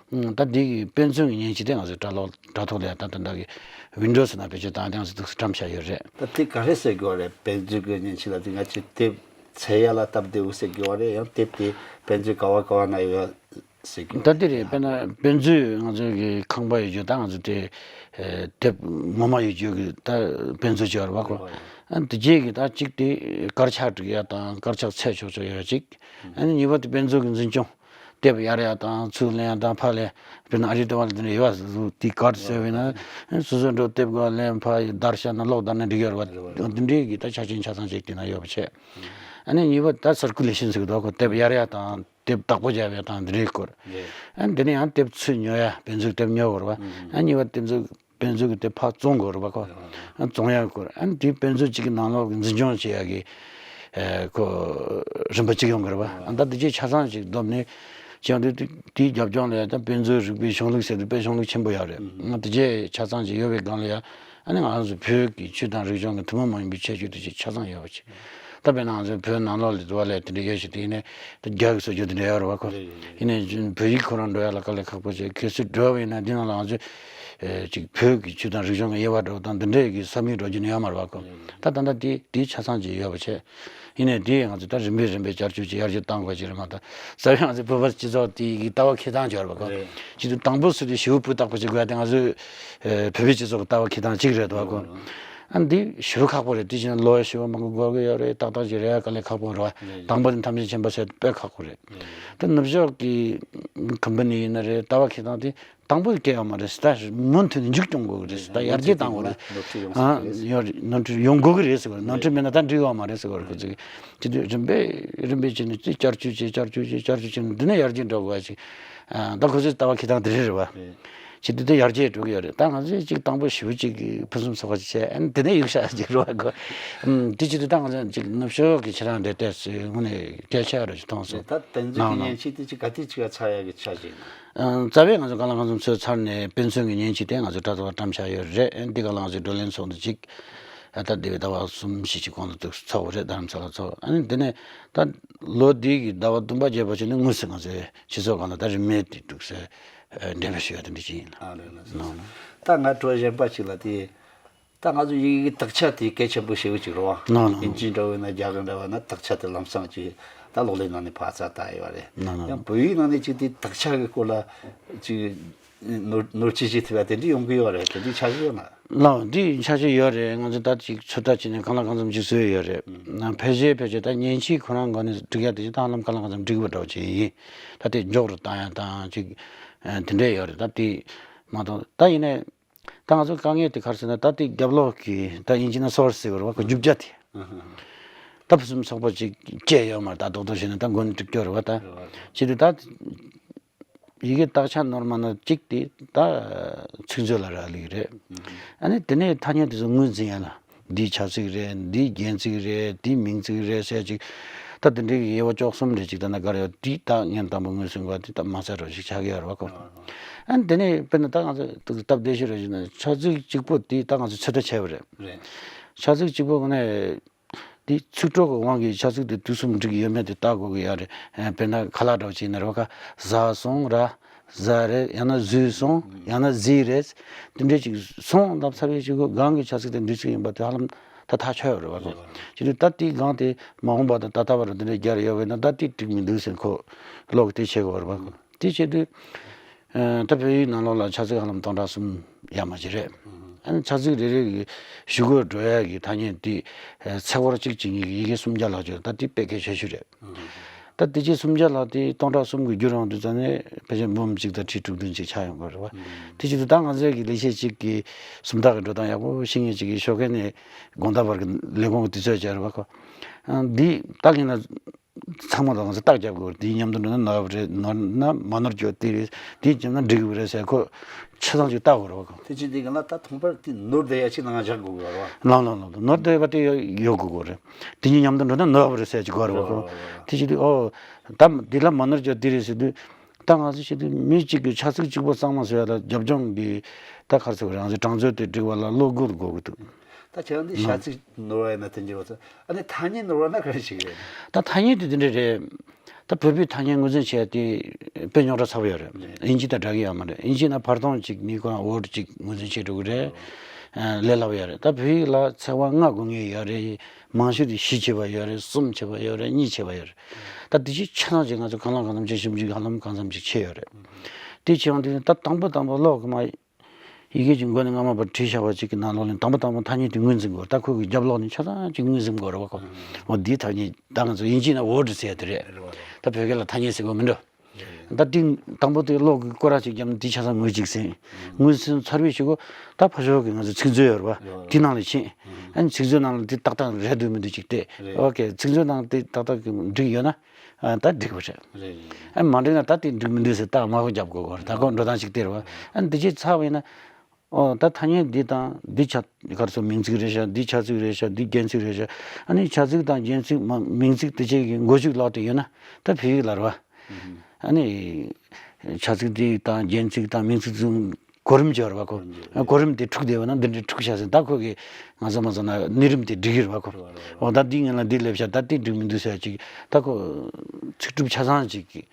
བྱས། ད་འདི་གི་དཔེ་མཛོད་ཀྱི་མཉེན་ཆས་དེ་ང་ཚོའི་དྲ་ལོག་དྲ་ཐོག་ལ་ད་ད་ལྟ་གི་ཝིན་ཌོ་ཟེར་ན་བེད་སྤྱོད་བཏང་སྟེ་ང་ཚོས་འདུག་སེ་བཀྲམ་བཞག་ཡོད་རེད། ད་དེ་ག་རེ་ཟེར་དགོས་རེད། དཔེ་མཛོད་ཀྱི་མཉེན་ཆས་ལ་དེ་ང་ཚོས་དེབ་འཚོལ་ཡ་ལ་སྟབས་བདེ་བོ་ཟེར་དགོས་རེད། ཡང་དེབ་དེ་དཔེ་མཛོད་ག་བ་ག་བ་ན་ཡོད། ཟེར་གྱི་ད་འདི་རེད། དཔེར་ན་དཔེ་མཛོད་ང་ཚོ་གི་ཁང་པ་ཡོད་རྒྱུ་ད་ང་ཚོ་དེ་ཨེ་དེབ་ངོ་མ་ཡོད་རྒྱུ་གི་ད་དཔེ་མཛོད་ཅིག་ཡོད་རེད་བ་ཁོ། ཨ་འདི་རྗེས་ཀྱི་ད་གཅིག་དེ་དཀར་ཆག་སྒྲིག་ཡ་དང་དཀར་ཆག་ཚད་ཆོག་ཆོག་ཡོད་གཅིག་ཨ་ནི་གཉིས་པ་དེ་དཔེ་མཛོད་ཀྱི་འཛིན་སྐྱོང་དེབ་གཡར་ཡ་དང་ཚུར་ལེན་ཡ་དང་ཕར་ལེན། དཔེར་ན་ཨ་རི་ལྟ་བ་ལ་དེ་འདྲ་ཡོད་བ། དེ་ཀར་ཟེར་བས་ན་སོ་སོ་འགྲོ་དེབ་ག་ལེན་ཕར་བརྡར་བཞག་ན་ཀློག་བརྡར་ན་འགྲིག་ཡོད་རེད་བ། འདི་འདྲའི་གི་ད་ཆ་རྐྱེན་ཆ་ཚང་ཅིག་དེ་ན་ཡོད་པ་བྱས། ཨ་ནི་གཉིས་པ་ད་སར་ཀུ་ལེ་ཤན་ཟེར་གི་འདུག་གོ། དེབ་གཡར་ཡ་དང་དེབ་བདག་པོ་རྒྱབ་ཡ་དང་འདི་འདྲའི་སྐོར། ཨ་ནི་འདི་ནས་ཡང་དེབ་ཚུར་ཉོ་ཡ། དཔེ་མཛོད་དེབ་ཉོ་དགོས་རེད་བ། ཨ་གཉིས་པ་དེབ་མཛོད་དཔེ་མཛོད་ཀྱི་དེབ་ཕར་བཙོང་དགོས་རེད་བ་ཁོ། ཨ་བཙོང་ཡ་སྐོར། ཨ་ནི་དེའི་དཔེ་མཛོད་གཅིག་གི་ནང་ལོགས་ཀྱི་འཛིན་སྐྱོང་བྱེད་ཡ་གི་ཨེ་ཁོ་རིམ་པ་གཅིག་ཡོང་གི་རེད་བ། ཨ་ད་དེ་རྗེས་ཆ་ཚང་ཅིག་བསྡོམས་ནས་བྱས་ཡོང་དུས་དེ་དེའི་རྒྱབ་ལྗོངས་ལ་ཡ་ད་དཔེ་མཛོད་རིག་པའི་གཞུང་ལུགས་ཟེར་དུས་དཔེ་གཞུང་ལུགས་ཆེན་པོ་ཡོད་རེད། ཨ་དེ་རྗེས་ཆ་ཚང་ཅིག་ཡོད་པའི་སྒང་ལ་ཡ། ཨ་ནི་ང་ཚོ་བོད་ཀྱི་ཆོས་དང་རིག་གཞུང་གི་ཐུན་མོང་མ་ཡིན་པའི་ཁྱད་ཆོས་དེ་ཅིག་ཆ་ཚང་ཡོད་པ་ཅིག་ད་དཔེར་ན་ང་ཚོ་བོད་ནང་ལོགས་ལ་འདུག་བ་ལས་དེ་འདྲ་ཡོད་ཞིག་དེ་ཡིན་ནའི་ད་རྒྱ་གི་སྲོལ་རྒྱུན་དེ་འདྲ་ཡོད་རེད་བ་ཁོ། ཡིན་ནའི་བོད་ཡིག་ཁོ་རང་འགྲོ་ཡ་ལ་དཀའ་ལས་ཁག་པོ་བྱས། གལ་སྲིད་འགྲོ་བ་ཡིན་ན་འདི་ནང་ལ་ང་ཚོས་ཨེ་ཅིག་བོད་ཀྱི་ཆོས་དང་རིག་གཞུང་གི་དབྱེ་བ་འདྲ་བ་དང་འདི་འདྲའི་གི་ས་མིག་འགྲོ་རྒྱུ་ནི་ཡོད་མ་རེད་བ་ཁོ། ད་ད་ལྟ་དེ་དེའི་ཆ་ཚང་ཅིག་ཡོད་པ་བྱས། ཡིན་ནའི་དེ་ང་ཚོས་ད་རིམ་པས་རིམ་པས་བསྐྱར་བཅོས་ཅིག་ཡར་རྒྱས་གཏང་དགོས་ཀྱི་རེད་མ་གཏོགས། རྩ་བའི་ང་ཚོའི་བོད་པ་སྤྱི་ཚོགས་དེ་གི་ལྟ་བ་འཁྱེར་སྟངས་ཅིག་ཡོད་རེད་བ་ཁོ། རེད། སྤྱི་དུ་དང་པོ་སུ་དེ་ཞེ་པོ་སྤུས་དག་པོ་ཅིག་དགོས་ཏེ་ང་ཚོའི་ཨེ་བོད་པའི་སྤྱི་ཚོགས་ཀྱི་ལྟ་བ་འཁྱེར་སྟངས་གཅིག་རེད་དོ་ཁོ། ཨ་འདི་ཞེ་པོ་ཁག་པོ་རེད། དེ་བཞིན་ལོ་ཞེ་པོ་མང་པོ་འགོར་གི་ཡོད་རེད། ཏག་ཏག་ཅིག་རེད་ཡ། དཀའ་ལས་ཁག་པོ་རེད་བ། དང་པོ་དེ་ཐམས་ཅད་མཁྱེན་པ་ཟེར་དཔེ་ཁག་པོ་རེད། ད་ནུབ་ཕྱོགས་ཀྱི་ཁམ་པ་ནི་ཡིན་ན་རེད། ལྟ་བ་འཁྱེར་སྟངས་དེ་དང་པོ་སྐྱེ་ཡོད་མ་རེད། ད་མུ་མཐུད་ནས་མཇུག་སྐྱོང་དགོས་ཀྱི་རེད། ད་ཡར་རྒྱས་གཏང་དགོས་རེད། ནོར་འཁྲུལ་ཡོང་སྲིད་ཀྱི་རེད། ཡོད་རེད། ནོར་འཁྲུལ་ཡོང་དགོས་ཀྱི་རེད་ཟེར་བ་རེད། ནོར་འཁྲུལ་མེད་ན་ད་འགྲིག་ཡོད་མ་རེད་ཟེར་བ་རེད། ཁོ་ཚོས་དེ་དུས་རིམ་པས་རིམ་པས་བྱས་ནས་དེ་བསྐྱར་བཅོས་བྱས། བསྐྱར་བཅོས་བྱས། བསྐྱར་བཅོས་བྱས་ནས་འདི་ནས་ཡར་རྒྱས་འགྲོ་དགོས་ཅིག་ཨ་ད་ཁོ་ཚོའི་ལྟ་བ་འཁྱེར་སྟངས་དེ་རེད་རེད་བ། བྱས་དུས་དེ་ཡར་རྒྱས་འགྲོ་གི་ཡོད་རེད། ད་ང་ཚོས་ཅིག་དང་པོ་ཞེ་པོ་ཅིག་ཕུན་སུམ་ཚོགས་པ་ཅིག་བྱས། ཨ་ནི་དེ་ནས་ཡིག་ཤག་ཅིག་རེད་བ་ཁོ། ཨམ་དེ་བྱས་དུས་ད་ང་ཚོ་ཅིག་ནུབ་ཕྱོགས་ཀྱི་ཁྱེད་རང་འབྲེལ་ལྟས་སུ་དངོས་གནས་གལ་ཆེ་བ་རེད་ཅིག་མཐོང་སོང་། ད་དེབ་མཛོད་ཀྱི་ནང་ལ་མཉེན་ཆས་དེ་ཅིག་ག་དུས་ཅིག་ག་ཚར་ཡག་གི་འཆར་གཞི་ཡིན་ན། ཨ་རྩ་བའི་ང་ཚོ་གང་ལ་གང་འཚམ་ཚོད་ཚར་ནས་དཔེ་མཚོན་གྱི་མཉེན་ཆས་དེ་ང་ཚོ་དྲ་ཐོག་བཀྲམ་བཞག་ཡོད་རེད། འདི་ག་ལ་ང་ཚོའི་བགྲོ་གླེང་ཚོགས་འདུ་ཅིག་ཨ་ད་འདས་པའི་ཟླ་བ་གསུམ་བཞི་ཅིག་གོང་དུ་འདུག་ཚོགས་པ་རེད། རྡ་རམ་ས་ལ་ཚོགས། ཨ་ནི་འདི་ནས་ད་ལོ་འདི་གི་ཟླ་བ་བདུན་པ་བརྒྱད་པ་བྱས་ནས་དངོས་སུ་ང་ཚོའི་སྤྱི་ཚོགས་སྒང་ལ་ད་རིན་མེད་དེ་འདུག་སེ་འགྲེམས་སྤེལ་ཞུ་ཡ་དེ་འདྲ་ཅིག་ཡིན་ལ། ཨ་ལས་ལ་ལ། ད་ང་དྲི་བ་གཞན་པ་ཅིག་ལ་དེ། ད་ང་ཚོ་ཡི་གེ་དག་ཆ་དེ་གལ་ཆེན་པོ་ཞེ་པོ་ཅིག་རེད་བ། ནོ་ནོ། དབྱིན་ཇི་འདྲ་བོ་ཡིན་ན་རྒྱ་གར་འདྲ་བ་ན་དག་ཆ་དེ་ལམ་སང་ཅིག་ད་གློག་ཀླད་ནང་ནས་ཕར་ཚུར་བལྟ་ཡོད་རེད། ནོ་ནོ། ཡང་བོད་ཡིག་ནང་ནས་ཅིག་དེ་དག་ཆ་གི་སྐོར་ལ་ཅིག་ནོར་ནོར་ཅི་ཅིག་ཐེབས་པ་དེ་འདྲ་ཡོང་གི་ཡོད་རེད། དེ་འདྲའི་འཆར་གཞི་ཡོད་ན། ལགས། འདི་འཆར་གཞི་ཡོད་རེད། ང་ཚོ་ད་ཅིག་ཚོད་ལྟ་བྱས་ནས་གང་ལ་གང་འཚམ་ཅིག་བཟོས་ཡོད་རེད། ཕལ་ཆེར་ཕལ་ཆེར་ད་མཉེན་ཆས་ཁོ་རང་སྒང་ནས་སྒྲིག་ཡ་དེ་ཅིག་ད་ཧ་ལམ་གང་ལ་གང་འཚམ་འགྲིག་པ་འདྲ་བོ་ཅིག་ཡིན། ད་དེ་མགྱོགས་རུ་བཏང་ཡ་དང་ཅིག་དེ་འདྲས་ཡོད་རེད། ད་དེ་མ་གཏོགས་ད་ཡིན་ནའི། ད་ང་ཚོ་དཀའ་ངལ་དེ་ག་རེ་ཟེར་ན། ད་དེ་རྒྱབ་ལོགས་ཀྱི་ད་དབྱིན་ཇི་ན་སོར་སི་ཟེར་བ་རེད་བ། ཁོ་རྒྱུ་ཆ་དེ། ད་ཕུན་སུམ་ཚོགས་པ་ཅིག་སྐྱེས་ཡོད་མ་རེད། ད་རྡོག་རྡོག་བྱས་ན་ད་མགོ་ནས་འགྲིག་རྒྱུ་རེད་བ། ད་བྱེད་དུས་ད་ཡི་གེ་དག་ཆ་ནོར་མ་ནོར་གཅིག་དེ་ད་ཚིག་མཛོད་ལ་རག་ལས་རེད། ཨ་ནི་དེ་ནས་ཐ་སྙད་དེ་ཚོ་ངོས་འཛིན་ཡ་ལ། འདི་བྱ་ཚིག་རེད། འདི་རྒྱན་ཚིག་རེད། འདི་མིང་ཚིག་རེད་ཟེར་ཅིག་ད་དེ་འདྲའི་དབྱེ་བ་བཅུ་གསུམ་རེ་ཅིག་ད་ན་ག་རེ་ཡོད། འདི་ད་ངས་དང་པོ་ངོས་ཟིན་དགོས། འདི་ད་མ་ཟེར་རོགས་ཞིག་ཆགས་ཀྱི་ཡོད་རེད་བ་ཁོ། ཨ་ནི་དེ་ནས་དཔེར་ན་ད་ང་ཚོ་སྟབས་བདེ་ཤོས་རེ་ཞིག་ན་བྱ་ཚིག་གཅིག་པོ་དེ་ད་ང་ཚོ་ཚོད་ལྟ་བྱས་པ་རེད། རེད། བྱ་ཚིག་གཅིག་པོ་ནས་དེ་ཚིག་གྲོགས་ཀྱི་དབང་གིས་བྱ་ཚིག་དེ་དུས་གསུམ་འགྲིག་གི་ཡོད་མེད་དེ་བལྟ་དགོས་ཀྱི་ཡོད་རེད། དཔེར་ན་ཁ་ལག་འདྲ་བོ་ཅིག་ཡིན་ན་རེད་བ། ཁ་ཟ་སོང་ར། ཟ་རེད། ཡང་ན་ཟོས་སོང་། ཡང་ན་ཟོས་རེད། དེ་འདྲས་ཅིག་སོང་ལབ་ཚར་བའི་ཅིག་གོ་སྒང་གི་བྱ་ཚིག་དེ་འདུས་ཚིག་ཡིན་པ་དེ་ཧ་ལམ་ད་ཐག་ཆོད་ཡོད་རེད་བ་གོ། བྱེད་དུས་ད་དེའི་སྒང་དེ་མ་འོངས་པ་དང་ད་ལྟ་བར་དེ་འདྲས་རྒྱག་ཡོད་པས་ན་ད་དེ་འགྲིག་མི་འདུག་ཟེར་ཁོ་ལོག་དེ་བྱེད་དགོས་རེད་བ་གོ། དེ་བྱེད་དུས་ད་བོད་ཡིག་ནང་ལོགས་ལ་བྱ་ཚིག་ཧ་ལམ་སྟོང་ཕྲག་གསུམ་ཡར་མར་ཅིག་རེད། ཨ་ནི་བྱ་ཚིག་རེ་རེ་གི་ཞུ་དགོས་འགྲོ་ཡ་གི་ཐ་སྙད་དེ་ཚེག་བར་གཅིག་བྱེད་མཁན་གྱི་ཡི་གེ་སུམ་བརྒྱ་ལྷག་ཅིག་ད་དེ་དཔེ་གལ་ཆེ་ཤོས་རེད། ད་དེ་རྗེས་སུམ་བརྒྱ་ལྷག་དེ་སྟོང་ཕྲག་གསུམ་གྱིས་བསྒྱུར་ཡོང་དུས་ཙམ་ནས་ཕལ་ཆེར་འབུམ་གཅིག་དང་ཁྲི་དྲུག་བདུན་ཅིག་ཆགས་ཡོང་གི་རེད་བ། དེ་བྱེད་དུས་ད་ང་ཚོའི་གི་ལས་བྱེད་ཅིག་གིས་སུམ་རྟགས་ཀྱི་འགྲོ་སྟངས་ཡག་པོ་ཤེས་མཁན་ཅིག་གིས་ཞོགས་ཀས་ནས་དགོང་དག་བར་གྱི་ལས་ཁུངས་ཀྱི་དུས་ཚོད་སྦྱར་བ་ཁོ། འདི་ད་ཡིན་ན་ཚང་མ་དང་ང་ཚོ་རྟགས་རྒྱབ་དགོས་རེད། དེའི་མཉམ་དུ་འགྲོ་ན་ནོར་བ་རེད། ནོར་ན་མ་ནོར་རྒྱུ་དེ་རེད། དེའི་རྗེས་ན་འགྲིག་གི་རེད་ཟེར་ཁོ་ཆ་ཚང་ཅིག་བལྟ་དགོས་རེད་བ་ཁོ། དེ་བྱེད་དུས་ག་ལ་ད་ཐོག་མར་དེ་ནོར་བསྡད་ཡ་ཅིག་ནང་བཞག་དགོས་ཀྱི་རེད་བ། ལགས་ལགས་ལགས་ལགས། ནོར་བསྡད་པ་དེ་ཡོད་དགོས་ཀྱི་རེད། དེ་གཉིས་མཉམ་དུ་འགྲོ་ན་ནོར་བ་རེད་ཟེར་གྱི་དགོས་རེད་བ་ཁོ། དེ་བྱེད་དུས་ཨོ་ད་འདི་ལ་མ་ནོར་རྒྱུ་དེ་རེད་ཟེར་དུས་ད་ང་ཚོ་བྱེད་དུས་མི་གཅིག་གིས་བྱ་ཚིག་གཅིག་པོ་གཙང་མ་བཟོ་ཡ་ལ་རྒྱབ་ལྗོངས་ཀྱི་ད་ག་རེ་ཟེར་དགོས་རེད། ང་ཚོའི་གྲངས་མཛོད་དེ་སྒྲིག་པ་ལ་ལོ་དགུ་འགོར་གྱི་འདུག་ད་ཁྱེད་རང་འདི་བྱ་ཚིག་ནོར་བ་ཡིན་ན་དེ་འགྱུར་བ་ཚོ་ཨ་ནི་ཐ་སྙད་ནོར་བ་ན་ག་རེ་བྱེད་ཀྱི་རེད། ད་ཐ་སྙད་དེ་དེ་འདྲ་རེད། ད་བོད་པའི་ཐ་སྙད་ངོས་འཛིན་བྱས་ཏེ་དཔེ་རྙོག་དྲ་ཚ་པོ་ཡོད་རེད། དབྱིན་ཇི་དང་འདྲ་གི་ཡོད་མ་རེད། དབྱིན་ཇི་ན་བར་སྟོང་གཅིག་ནི་ཁོ་རང་ཝར་ཌི་གཅིག་ངོས་འཛིན་བྱེད་འགྲོ་གི་རེད། ལས་སླ་པོ་ཡོད་རེད། ད་བོད་ཡིག་ལ་ཚེག་བར་ལྔ་དགོས་ངེས་ཡོད་རེད། མང་ཤོས་དེ་བཞི་བྱས་པ་ཡོད་རེད། གསུམ་བྱས་པ་ཡོད་རེད། གཉིས་བྱས་པ་ཡོད་རེད། ད་དེ་ཆེ་ཆེ་ཐག་ཆོད་ང་ཚོ་གང་ལ་གང་འཚམ་ཅིག་ཞིབ་འཇུག་ཧ་ལམ་གང་འཚམ་ཅིག་བྱས་ཡོད་རེད། དེ་བྱས་ཡོང་དུས་ད་དང་པོ་དང་པོ་ཀློག་གི་མ། ཡི་གེ་གཅིག་མགོ་ནས་རྔ་མ་བར་བྲིས་བཞག་པ་གཅིག་གི་ནང་ལོགས་ནས་དང་པོ་དང་པོ་ཐ་སྙད་དེ་ངོས་འཛིན་དགོས། ད་ཁོ་གི་རྒྱབ་ལོགས་ནས་ཆ་ཚང་གཅིག་ངོས་འཛིན་དགོས་རེད་བ་ཁོ། འོ་འདིའི་ཐ་སྙད་ད་ང་ཚོ་དབྱིན་ཇིའི་ནང་ཝར་ཌི་ཟེར་ཡ་དེ་རེད། ད་བོད་སྐད་ལ་ཐ་སྙད་ཟེར་དགོས་མི་འགྲོ། ད་དེ་དང་པོ་དེ་ཀློག་གི་སྐོར་ར་གཅིག་བརྒྱབ་ནས་དེ་ཆ་ཚང་ངོས་གཅིག་ཟིན། ངོས་ཟིན་ཚར་བའི་གཞུག་གུ་ད་ཕར་ཕྱོགས་ཀྱི་ང་ཚོ་ཚིག་མཛོད་ཡོད་རེད་བ། དེ་ནང་ལ་ཕྱིན། ཨ་ནི་ཚིག་མཛོད་ནང་ལ་དེ་ཏག་ཏག་རེད་འདུག་མི་འདུག་ཅིག་བལྟས། ཨོ་ཁེ་ཚིག་མཛོད་ནང་དེ་ཏག་ཏག་གི་འགྲིག་ཡོད་ན། ཨ་ད་འགྲིག་པ་རེད། རེད་རེད། ཨ་མ་འགྲིག་ན་ད་དེ་འགྲིག་མི་འདུག་ཟེར་ད་མ་ཧོ་རྒྱབ་དགོས་གོ། ད་ཁོ་འགྲོ་སྟངས་ཤིག་སྟེར་བ། ཨ་འདི་ཅིག་ཚར་བ་ཡིན་ན། ཨོ་ད་ཐ་སྙད་འདི་དང་འདི་ཆ་ག་རེ་ཟེར་མིང་ཚིག་རེད་ཤག་འདི་བྱ་ཚིག་རེད་ཤག་འདི་རྒྱན་ཚིག་རེད་ཤག་ཨ་ནི་བྱ་ཚིག་དང་རྒྱན་ཚིག་མ་མིང་ཚིག་དེ་ཅིག་གི་མགོ་མཇུག་ལོག་སྟེ་ཡོད་ན་ད་བོད་ཡིག་ལ་རེད་བ། ཨ་ནི་བྱ་ཚིག་འདི་དང་རྒྱན་ཚིག་དང་མིང་ཚིག་ཚུན། གོ་རིམ་སྦྱོར་བ་ཁོ། གོ་རིམ་དེ་འཁྲུག་བསྡད་པ་ན་འདི་འདྲའི་འཁྲུག་བཞག་ཟིན་ད་ཁོ་གི་ང་ཚོ་མ་ཚོ་ན་གནས་རིམ་དེ་འགྲིག་གི་རེད་བ་ཁོ། འོ་ད་འདི་ངན་ལ་འདི་སླེབས་ཤག་ད་དེ་འགྲིག་མི་འདུག་ཟེར་ཅིག་ད་ཁོ་ཚིག་གྲུབ་ཆ་ཚང་ཅིག་གི་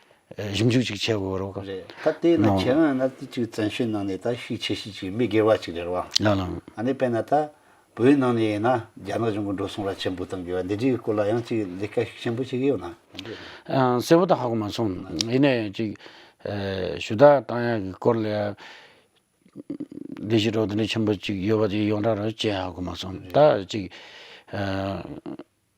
ཞིབ་འཇུག་ཅིག་བྱེད་དགོས་རེད་ཁོ། རེད། ད་དེ་ན་ཁྱེད་རང་ན་དེ་ཅིག་བཙན་བྱོལ་ནང་ནས་ད་ཤུགས་ཆེ་ཤོས་ཅིག་མི་སྒེར་བ་ཅིག་རེད་བ། ལ་ལ། ཨ་ནི་དཔེར་ན་ད་བོད་ནང་ནས་ཡིན་ན་རྒྱ་ནག་གཞུང་གི་འགྲོ་སོང་ར་ཆེན་པོ་བཏང་དགོས་བ་འདི་འདྲའི་སྐོར་ལ་ཡང་ཅིག་ལས་ཀ་ཤུགས་ཆེན་པོ་བྱེད་ཀྱི་ཡོད་ན། གསལ་པོ་ད་ཧ་གོ་མ་སོང་། ཡིན་ནའི་ཅིག་ཞུ་དག་བཏང་ཡག་གི་སྐོར་ལ་ཡང་། ལས་གཞི་རོགས་དེ་འདྲ་ཆེན་པོ་ཅིག་ཡོད་པ་དེ་ཡོངས་གྲགས་རང་བཅད་ཧ་གོ་མ་སོང་། ད་ཅིག་ཨ།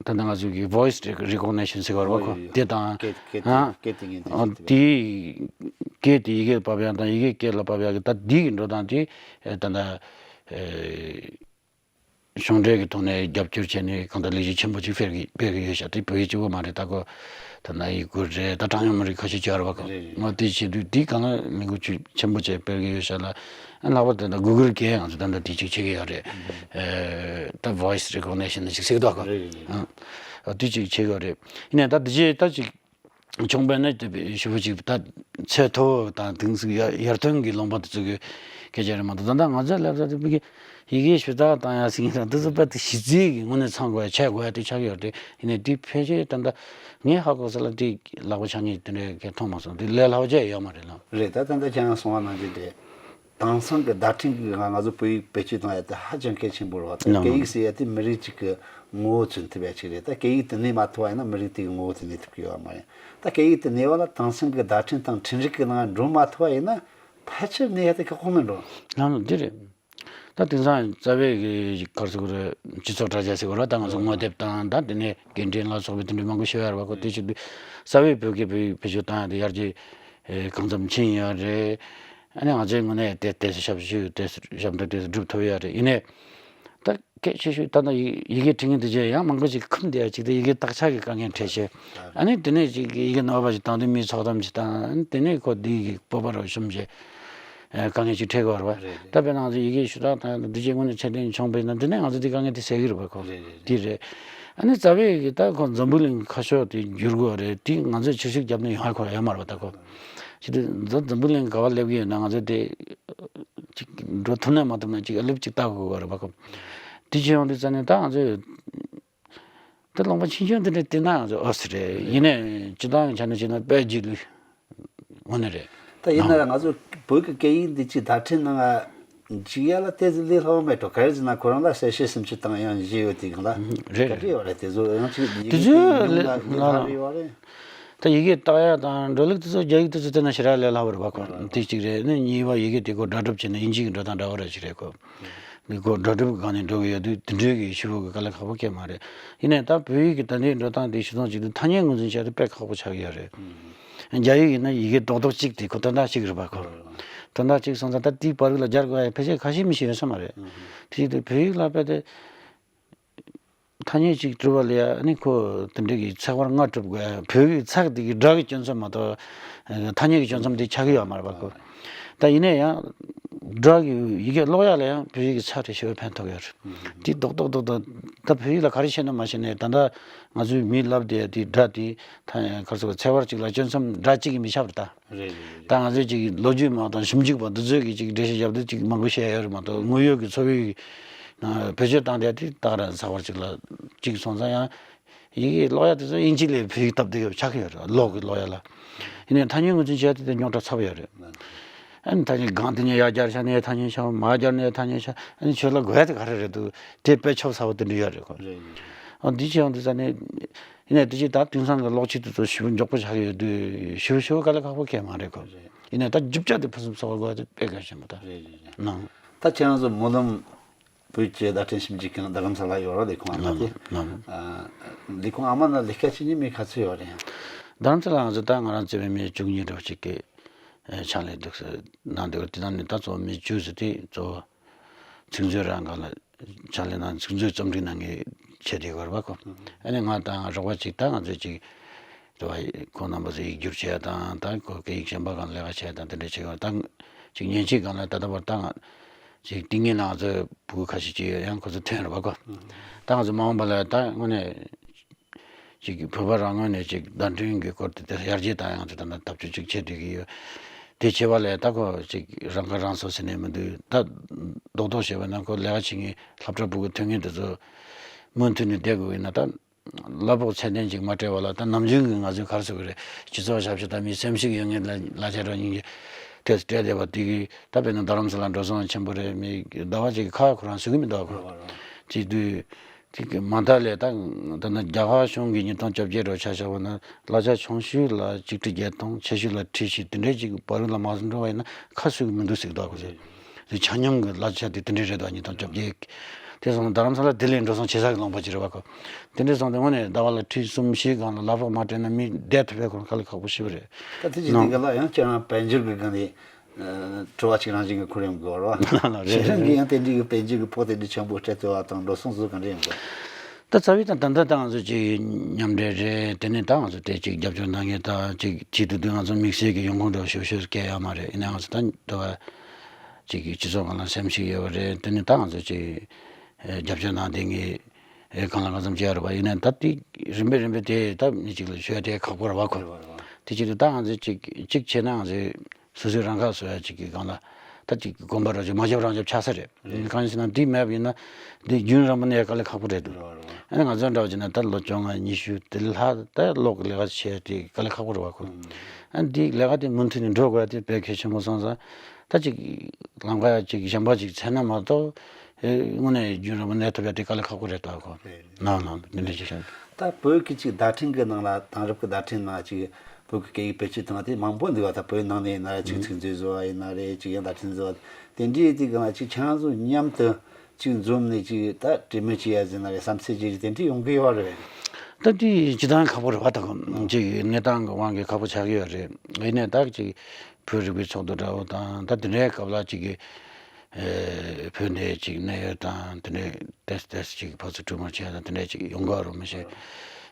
ད་ནང་ང་ཚོ་གི་voice recognition ཟེར་བ་རེད་བ་ཁོ། དེ་དང་སྐད་སྐད་ཨ། སྐད་དེ་ངན་དེ་ཨ་ཟེར་དེ། དེའི་སྐད་དེ་ཡི་གེར་ཕབ་ཡག་དང་ཡི་གེ་སྐད་ལ་ཕབ་ཡག་གི་ད་འདི་གི་འགྲོ་སྟངས་དེ་ད་ལྟ་གཞུང་འབྲེལ་གྱི་ཐོག་ནས་རྒྱབ་སྐྱོར་བྱས་ནས་གང་ལྟར་ལས་གཞི་ཆེན་པོ་ཅིག་སྤེལ་གི་སྤེལ་གི་ཡོད་ཤག་དེ་བོད་ཡིག་གཅིག་པོ་མ་རེད། ད་ཁོ་ད་ནང་ཡི་གུ་རེད། ད་དྲ་སྙོམས་མི་རིགས་ཁ་ཤས་ཅིག་ཡོད་རེད་བ་ཁོ། རེད་རེད། ང་དེ་བྱེད་དུས་དེ་གང་ལ་ལས་འགུལ་ཅིག་ཆེན་པོ་ཅིག་སྤེལ་གི་ཡོད་ཤག་ལ། ཨ་ལྷག་པར་དུ་ད་Google་གིས་ང་ཚོ་ད་ལྟ་དེ་ཅིག་བྱེད་གི་ཡོད་རེད། ཨེ་ད་voice recognition་ཅིག་ཟེར་གི་འདུག་ག་རེད་རེད་རེད། ཨ་དེ་ཅིག་བྱེད་གི་ཡོད་རེད། ཡིན་ནའི་ད་དེ་རྗེས་ད་ཅིག་བྱུང་བས་ན་དེ་ཞུ་བ་ཅིག་ད་ཚད་མཐོ་བོ་དང་དེང་སང་ཡར་ཡར་ཐོན་གྱི་ལུང་པ་དེ་ཚོ་གི་སྐད་ཆ་རེད་མ་གཏོགས། ད་ལྟ་ང་ཚོའི་སླེབས་ས་དེ་ཕ་གི་ཡི་གེ་ཞུ་དག་བཏང་ཡག་ཟིན་ཡིན་ད་འདི་ཚོ་དཔེ་དེ་གཞི་རྩའི་གི་ངོས་ནས་ཚང་དགོས་ཡ་བྱེད་དགོས་ཡ་དེ་ཆགས་ཀྱི་ཡོད་རེད། ཡིན་ནའི་དེ་ཕལ་ཆེར་ད་ལྟ་ངས་ཧ་གོ་ས་ལ་དེ་ལག་པ་འཆང་མཁན་དེ་འདྲ་གས་མཐོང་མ་སོང་། དེ་ལས་སླ་བ་ཅིག་ཡོད་མ་རེད་ལ། རེད། ད་ད་ལྟ་ཁྱེད་རང་གསུངས་པ་ནང་བཞིན་རེད། དེང་སང་གི་བརྡ་འཕྲིན་གྱི་ངང་ང་ཚོ་བོད་ཡིག་བེད་སྤྱོད་གཏོང་ཡ་དེ་ཧ་ཅང་གལ་ཆེན་པོ་རེད་བ། ད་ལགས། སྐད་ཡིག་ཟེར་ཡ་དེ་མི་རིགས་གཅིག་གི་ངོ་བོ་མཚོན་ཐུབ་ཡ་ཅིག་རེད། ད་སྐད་ཡིག་དེ་གནས་མ་ཐུབ་པ་ཡིན་ན་མི་རིགས་དེ་གི་ངོ་བོ་དེ་གནས་ཐུབ་ཀྱི་ཡོད་མ་རེད། ད་སྐད་ཡིག་དེ་གནས་པ་ལ་དེང་སང་གི་བརྡ་འཕྲིན་དང་འཕྲིན་རིག་གི་ནང་འགྲོ་མ་ཐུབ་པ་ཡིན་ན་ཕལ་ཆེར་གནས་ཡ་དེ་ཁག་པོ་མིན་འགྲོ། ལགས་འདི་རེད། ད་དེང་སང་རྩ་བའི་གི་ག་རེ་ཟེར་དགོས་རེད། སྤྱི་ཚོགས་དྲ་རྒྱ་ཟེར་དགོས་རེད། ད་ང་ཚོ་ངོ་དེབ་དང་ད་དེ་ནས་སྐད་འཕྲིན་ལ་སོགས་པའི་དེ་འདྲའི་མང་པོ་ཤོད་ཡ་རེད་བ་ཁོ། དེ་བྱེད་དུས་རྩ་བའི་བོད་སྐད་བོད་ཡིག་བེད་སྤྱོད་བཏང་ཡ་དེ་ཡར་རྒྱས་གང་འཚམ་ཕྱིན་ཡོད་རེད། ཨ་ནི་ང་ཚོའི་ངོས་ནས་དེ་དེ་ཞབས་ཞུ་དེ་ཞབས་འདེགས་དེ་སྒྲུབ་ཐུབ་ཡོད་རེད། ཡིན་ནའི་ད་སྐད་ཆེ་ཤོས་ད་ལྟ་ཡི་ཡི་གེ་འབྲི་མཁན་དེ་ཚོས་ཡང་མང་པོ་ཞིག་ཁུམ་བསྡད་ཡ་ཅིག་དེ་ཡི་གེ་དག་ཆ་གི་དཀའ་ངལ་འཕྲད་ཤག་ཨ་ནི་དེ་ནས་ཅིག་ཡི་གེ་ནོར་བ་ཞིག་བཏང་དུས་མིའི་ཚོགས་གཏམ་ཞིག་བཏང་། ཨ་ནི་དེ་ནས་ཁོ་འདི་གི་སྤོབས་པ་རུ་ཤོམ་ཞེས་དཀའ་ངལ་ཞིག་འཕྲད་ཀྱི་ཡོད་རེད་བ། རེད་རེད། ད་དཔེར་ན་ང་ཚོ་ཡི་གེ་ཞུ་དག་དང་འདི་བྱེད་སྔོན་ནས་ཚད་ལྡན་བྱུང་བས་ན་འདི་ནས་ང་ཚོ་འདི་དཀའ་ངལ་དེ་སེལ་གྱི་རེད་བ་ཁོ། རེད་རེད་རེད། དེ་རེད། ཨ་ནི་རྩ་བའི་གི་ད་ཁོ་འཛམ་བུ་གླིང་ཁ་ཕྱོགས་དེ་བསྒྱུར་དགོས་རེད། དེ་ང་ཚོས་ཕྱིར་ཤུགས་བརྒྱབ་ན་ཡོང་ཡ་ཁོ་ཡོད་མ་རེད་བ། ད་ཁོ་ཅི་སྟེ་འཛམ་འཛམ་བུ་གླིང་ག་བ་སླེབས་ཀྱི་ཡོད་ན་ང་ཚོ་དེ་ཅིག་འགྲོ་ཐུབ་ན་མ་ཐུབ་ན་ཅིག་ཨ་ལེབ་ཅིག་ལྟ་དགོས་ཀྱི་རེད་བ་ཁོ། དེ་བྱས་ཡོང་དུས་ཙ་ནས་ད་ང་ཚོས། ད་ལུང་པ་ཆུང་ཆུང་དེ་འདྲ་བལྟས་ན་ང་ཚོ་ཨོ་སི་རེད། ཡིན་ནའི་སྤྱི་བཏང་གི་ཆ་ནས་བྱས་ན་དཔེ་རྗེས་ལུས་དངོས་གནས་རེད། ད་ཡིན་ན་ང་ཚོ་བོད་ཀྱི་སྐད་ཡིག་འདི་ཅིག་བརྡ་འཕྲིན་ནང་ང་འཇུག་ཡ་ལ་དེ་ལས་སླ་བོ་མེད་འགྲོ། ག་རེ་ཟེར་ན་ཁོ་རང་ལ་གསལ་བཤད་སུམ་ཅུ་དང་ཡང་བཞི་ཡོད་དེ་གང་ལ་རེད་ག་རེ་རེད། ཡོད་རེད། དེ་ཚོ་ཡང་ཅིག་ཡི་དེ་གེ་ཚོ་དེ་ལས་ལས་སླ་སླ་རེད་བ་རེད། ད་ཡི་གེ་བཏགས་ཡ་དང་འགྲོ་ལུགས་དེ་ཚོ་རྒྱ་ཡིག་དེ་ཚོ་བལྟས་ན་ཞེ་དྲག་ལས་སླ་བོ་རེད་བ་ཁོ། དེ་གཅིག་རེད། ནི་གཉིས་པ་ཡི་གེ་དེ་ཁོ་སྒྲ་སྒྲུབ་བྱས་ན་དབྱིན་ཇི་གི་འགྲོ་སྟངས་འདྲ་བོ་རེད་ཅིག་རེད་ཁོ། འདི་ཁོ་སྒྲ་སྒྲུབ་ཀྱི་སྒང་ནས་འགྲོ་གི་ཡོད་དུས་དེ་འདྲའི་གི་ཞུ་བ་གི་དཀའ་ལས་ཁག་པོ་སྐྱེ་མ་རེད། ཡིན་ནའི་ད་བོད་ཡིག་གི་ད་ལྟའི་འགྲོ་སྟངས་དེ་ཞུ་སྟངས་གཅིག་ཏུ་ཐ་སྙད་ངོས་འཛིན་བྱས་ཏེ་དཔེ་ཁག་པོ་ཆགས་ཀྱི་ཡོད་རེད། རྒྱ་ཡིག་ཡིན་ན་ཡི་གེ་རྡོག་རྡོག་གཅིག་དེ་ཁོ་དོན་དག་གཅིག་རེད་པ་ཁོ། དོན་དག་གཅིག་སོང་ཙང་ད་དེའི་བར་ལ་སྦྱར་དགོས་ཡ་ཕལ་ཆེར་ཁ་ཤས་མི་ཤེས་ཡོད་ས་མ་རེད། དེ་ཡིན་དུས་བོད་ཡིག་ལ་དཔེ་དེ་ཐ་སྙད་གཅིག་བྲིས་པ་ལ་ཡ་ནི་ཁོ་དེ་འདྲའི་གི་ཚེག་བར་ལྔ་གྲུབ་དགོས་ཡ། བོད་ཡིག་ཚེག་དེ་གི་སྒྲ་གི་སྐྱོན་ཚབ་མ་གཏོགས་ཐ་སྙད་གི་སྐྱོན་ཚབ་དེ་ཆགས་ཀྱི་ཡོད་མ་རེད་པ་ཁོ། ད་ཡིན་ན་ཡང་སྒྲ་གི་ཡི་གེ་ཀློག་ཡ་ལ་ཡང་བོད་ཡིག་གི་ཚ་དྲོད་ཞེ་པོ་ཕན་ཐོགས་ཡོད་རེད། དེ་རྡོག་རྡོག་རྡོག་རྡོག་ད་བོད་ཡིག་ལ་ག་རེ་བཤད་ན་མ་བཤད་ནའི་ད་ལྟ་ང་ཚོའི་མིས་ལབ་བསྡད་དེ་སྒྲ་དེ་ད་ག་རེ་ཟེར་ཚེག་བར་གཅིག་ལ་སྐྱོན་ཚབ་སྒྲ་གཅིག་གིས་མི་ཁྱབ་རེད་ད། རེད་རེད་རེད། ད་ང་ཚོས་ཅིག་ལོ་རྒྱུས་མ་དང་ཞིབ་འཇུག་པ་འདི་ཚོས་ཀྱིས་ཅིག་འགྲེལ་བཤད་བརྒྱབ་དུས་ཅིག་མང་པོ་བཤད་ཡ་ཡོད་རེད་མ་གཏོགས་དངོས་ཡོད་ཀྱི་འཚོ་བའི་བེད་སྤྱོད་བཏང་བསྡད་དེ་ད་ག་རང་ཚེག་བར་གཅིག་ལ་གཅིག་སོང་ཙང་ཡང་ཡི་གེ་ཀློག་ཡ་དེ་ཚོ་དབྱིན་ཇི་ལས་བོད་ཡིག་སྟབས་བདེ་ཆགས་ཀྱི་ཡོད་རེད། ཀློག་གི་ཀློག་ཡ་ལ། ཡིན་ནའི་ཐ་སྙད་ངོས་འཛིན་བྱས་ཏེ་དེ་རྙོག་དྲ་ཚ་པོ་ཡོད་རེད། ཨ་ནི་ཐ་སྙད་སྒང་དེ་ནས་ཡར་སྦྱར་ཤག་ནས་ཐ་སྙད་ཤག་མར་སྦྱར་ནས་ཐ་སྙད་ཤག་ཨ་ནི་ཁྱོད་ལ་དགོས་ཡ་དེ་ག་རེ་རེད་འདུག་དེ་དཔེ་ཆོབ་ཚ་བོ་དེ་འདྲ་ཡོད་རེད་ཁོ། རེད་རེད། ཨ་འདི་བྱས་ཡོང་དུས་ས་ནས་ཡིན་ནའི་དེ་ཅིག་ད་དེང་སང་གི་གློག་ཆས་དེ་ཚོ་ཞེ་པོ་མགྱོགས་པོ་ཆགས་ཀྱི་ཡོད་དུས་ཞེ་པོ་ཞེ་པོ་དཀའ་ལས་ཁག་པོ་གང་ཡང་མ་རེད་ཁོ། རེད། ཡིན་ནའི་ད་རྒྱུ་ཆ་དེ་ཕུན་སུམ་ཚོགས་པ་དགོས་ཡ་དེ་དཔེ་གལ་ཆེན་པོ་ད། རེད་རེད་རེད། གནང་། ད་ཁྱེད་རང་ཚོ་སྨོན་ལམ་བོད་ཀྱི་བརྡ་འཕྲིན་ཞིབ་འཇུག་ཁང་རྡ་རམ་ས་ལ་ཡོད་ར། ལས་ཁུངས་ཨ་མ་དེ། ལམ་ལམ། ཨ། ལས་ཁུངས་ཨ་མ་ན་ལས་ཀ་བྱེད་མཁན་མི་ག་ཚོད་ཡོད་རེད། རྡ་རམ་ས་ལ་ང་ཚོ་ད་ང་རང་བརྩིས་པའི་མི་བཅུ་གཉིས་འདྲ་བོ་ཅིག་གིས་ཕྱག་ལས་འདུག་ཟེར་གནང་འདུག་དེ་དང་ནི་ད་གཙོ་བོ་མི་བཅུ་ཟེར་དེ་གཙོ་བོ་ཚིག་མཛོད་རང་སྒང་ལ་ཕྱག་ལས་གནང་། ཚིག་མཛོད་རྩོམ་སྒྲིག་གནང་མཁན་བྱས་བསྡད་ཡོད་རེད་པ་ཁོ། ཨ་ནི་ང་དང་རོགས་པ་ཅིག་ད་ང་ཚོས་ཅིག་དེ་བ་ཁོང་རྣམ་པ་ཚོ་ཡིག་སྒྱུར་བྱས་དང་ད་ཁོ་སྐད་ཡིག་གཞན་པ་སྒང་ལས་ཀ་བྱས་དང་དེ་འདྲ་བྱས་ཡོད། ད་ཅིག་མཉེན་ཆས་སྒང་ལ་ད་ལྟ་བར་ད་ང་ཅིག་ཏིང་ངེ་ནང་ཚོ་ཕྲུ་གུ་ཁ་ཤས་ཅིག་ཡོད། ཡང་ཁོ་ཚོ་ཐོན་རེད་པ་ཁོ། ད་ང་ཚོ་མ་འོངས་པ་ལ་ད་དངོས་གནས་ཅིག་བོད་པ་རང་ངོས་ནས་ཅིག་བརྡ་འཕྲིན་གྱི་སྐོར་དེ་དེ་ཡར་རྒྱས་བཏང་ཡང་དེ་ད་ལྟ་ཐབས་ཇུས་ཅིག་བྱེད་བསྡད་ཀྱི་ཡོད། དེ་བྱེད་པ་ལས་ད་ཁོ་ཅིག་རང་ཁ་རང་གསོ་ཟེར་ནས་མི་འདུག་ད་རྡོག་རྡོག་བཤད་པ་ན་ཁོ་ལས་ཀ་བྱེད་མཁན་སློབ་གྲྭ་ཕྲུ་གུ་ཐོན་མཁན་དེ་ཚོ་མུ་མཐུད་ནས་བསྡད་དགོས་ཡིན་ན་ད། གླ་ཕོགས་ཚད་ལྡན་ཅིག་མ་སྤྲད་པ་ལ་ད་ནམ་རྒྱུན་གྱི་ང་ཚོའི་ག་རེ་ཟེར་དགོས་རེད། སྤྱི་ཚོགས་ཞབས་ཞུ་དང་མི་སེམས་ཤུགས་ཡོད་མཁན་ལ་གླ་ཆ་རོགས་གཉིས་ཀྱི་དེ་སྤྲད་བསྡད་པ་དེ་གི་ད་དཔེར་ན་རྡ་རམ་ས་ལ་འགྲོ་སོང་ཆེན་པོ་རེད། མི་ཟླ་བ་གཅིག་གི་ཁ་ཁོ་རང་བཟོ་གི་མི་འདུག་གོ། བྱེད་དུས་དེ་གི་མ་མཐའ་ལས་ད་ད་ནི་རྒྱ་གར་གཞུང་གི་ཉིས་སྟོང་བཅོ་བརྒྱད་རོ་ཆ་བཞག་པ་ན་གླ་ཆ་ཆུང་ཤོས་ལ་ཆིག་ཁྲི་བརྒྱད་སྟོང་ཆེ་ཤོས་ལ་ཁྲི་བཞི་དེ་འདྲའི་ཅིག་བར་ལ་མ་འགྲོ་བ་ཡིན་ན་ཁ་གསོ་གི་མི་འདུག་ཟེར་གི་འདུག་གོ། དེ་ཆ་སྙོམས་ཀྱི་གླ་ཆ་དེ་དེ་འདྲས་རེད་དོ། ཉིས་སྟོང་བཅོ་བརྒྱད་དེ་སོང་རྡ་རམ་ས་ལ་ལྡི་ལི་འགྲོ་སོང་བྱེད་ས་གི་ལུང་པ་ཅིག་རེད་བ་ཁོ། དེ་འདྲས་སོང་དེ་དངོས་གནས་ཟླ་བ་ལ་ཁྲི་གསུམ་བཞི་སྒང་ལ་གླ་ཕོགས་མ་སྤྲད་ན་མི་བསྡད་ཐུབ་པའི་ཁོ་དཀའ་ལས་ཁག་པོ་ཞེ་པོ་རེད། ད་དེ་ཅི་ནང་དེ་ག་ལ་ཡང་ཁྱེད་རང་དཔལ་འབྱོར་གི་སྒང་ནས་སྤྲོ་བ་ཅིག་རང་བཞིན་གྱི་འཁོར་ཡོང་དགོས་རེད་བ། ལ་ལ་རེད་ཁྱེད་རང་གིས་ཡང་དེ་འདྲའི་གི་དཔལ་འབྱོར་གི་ཕོགས་དེ་འདྲའི་ཆེན་པོ་སྤྲད་ཐུབ་པ་དང་འགྲོ་སོང་ཚོ་ག་འདྲ་ཡོང་དགོས། ད་རྩ་བའི་ད་ད་ལྟ་ད་ང་ཚོ་ཅིག་མཉམ་འབྲེལ་རེད། དེ་ནས་ད་ང་ཚོ་དེ་ཅིག་རྒྱབ་སྐྱོར་གནང་མཁན་ད་ཅིག་བྱེད་དུས་དུས་ང་ཚོ་དམིགས་བསལ་གྱི་ཡོང་ཁུངས་འདྲ་བ་ཞུ་ཤེས་སྐལ་ཡོད་མ་རེད། ཡིན་ན་ང་ཚོ་ད་འདྲ་བ་ཅིག་གི་སྤྱི་ཚོགས་སྒང་ལ་སེམས་ཤུགས་ཡོད་པ་རེད། དེ་ནས་ད་ང་ཚོ་ཅིག་ཨེ་རྒྱབ་སྐྱོར་གནང་བསྡད་མཁན་ཨེ་གང་ལ་གང་འཚམ་ཅིག་ཡོད་རེད་པ། ཡིན་ན་ད་དེ་རིམ་པས་རིམ་པས་དེ་ད་མི་གཅིག་ལ་ཤོད་ཡ་དེ་ཁག་པོ་རེད་བ་ཁོ། དེ་བྱེད་དུས་ད་ང་ཚོ་ཅིག་ཅིག་བྱས་ན་ང་ཚོས་སོ་སོའི་རང་ཁ་གསོ་ཡ་ཅིག་གི་སྒང་ལ་ད་ཅིག་གོམ་པ་རོ་ཅིག་མ་རྒྱབ་རང་རྒྱབ་ཆགས་ས་རེད། རེད། གང་ཡིན་ཟེར་ན་འདི་མེད་པ་ཡིན་ན་འདི་རྒྱུན་རིང་པོ་གནས་དཀའ་ལས་ཁག་པོ་རེད་འདུག་རེད་རེད། ཨ་ནི་ང་ཚོ་འདྲ་བ་བྱས་ན་ད་ལོ་བཅོ་ལྔ་ཉི་ཤུ་དེ་ལྷག་ད་གློག་གི་ལས་ཀ་བྱས་དེ་དཀའ་ལས་ཁག་པོ་རེད་བ་ཁོ། ཨ་ནི་འདི་ལས་ཀ་དེ་མུ་མཐུད་ནས་འགྲོ་དགོས་ཡ་དེ་དཔེ་གལ་ཆེན་པོ་སོང་ཙང་ད་ཅིག་ལམ་ཁ་ཅིག་གཞན་པ་ཅིག་འཚོལ་ན་མ་གཏོགས་ཨེ་དངོས་གནས་རྒྱུན་རིང་པོ་གནས་ཐུབ་ཡ་དེ་དཀའ་ལས་ཁག་པོ་རེད་འདུག་ཁོ། རེད་རེད། ནང་ནང་འདི་འདྲ་ཅིག་བྱས། ད་བོད་ཀྱི་ཅིག་བརྡ་འཕྲིན་གྱི་ནང་ལ་དེང་རབས་ཀྱི་བརྡ་འཕྲིན་ནང་ཅིག་བོད་ཀྱི་སྐད་ཡིག་བེད་སྤྱོད་བཏང་བ་དེ་མང་པོ་འདུག་བ། ད་བོད་ནང་ནས་ཡིན་ན་རེད། ཅིག་ཚིག་མཛོད་བཟོ་བ་ཡིན་ན་རེད། ཅིག་ཡང་བརྡ་འཕྲིན་བཟོ་བ་དེ་འདྲའི་དེ་ག་ལ་ཅིག་ཁྱེད་རང་ཚོ་མཉམ་དུ་ཅིག་འཛོམས་ནས་ཅིག་ད་གྲོས་མོལ་བྱེད་ཡ་ཟེར་ན་རེད། བསམ་ཚུལ་བརྗེ་རེས་དེ་འདྲ་ཡོང་གི་ཡོད་རེད། ད་དེ་སྤྱིར་བཏང་ཁག་པོ་རེད་བ། ད་གོ་ཅིག་གནས་སྟངས་ཀྱི་དབང་གིས་ཁག་པོ་ཆགས་ཀྱི་ཡོད་རེད། ཡིན་ནའི་ད་ཅིག་བོད་རིག་པའི་ཚོགས་འདུ་འདྲ་བོ་དང་ད་དེ་འདྲའི་སྐབས་ལ་ཅིག་གི་ཨེ་བོད་འདིར་ཅིག་གནད་ཡོད་དང་དེ་འདྲའི་ཏེས་ཏེས་ཅིག་ཕར་ཚུར་གྲོས་མོལ་བྱས་དང་དེ་འདྲའི་ཅིག་ཡོང་གི་རེད་མི་ཤེས།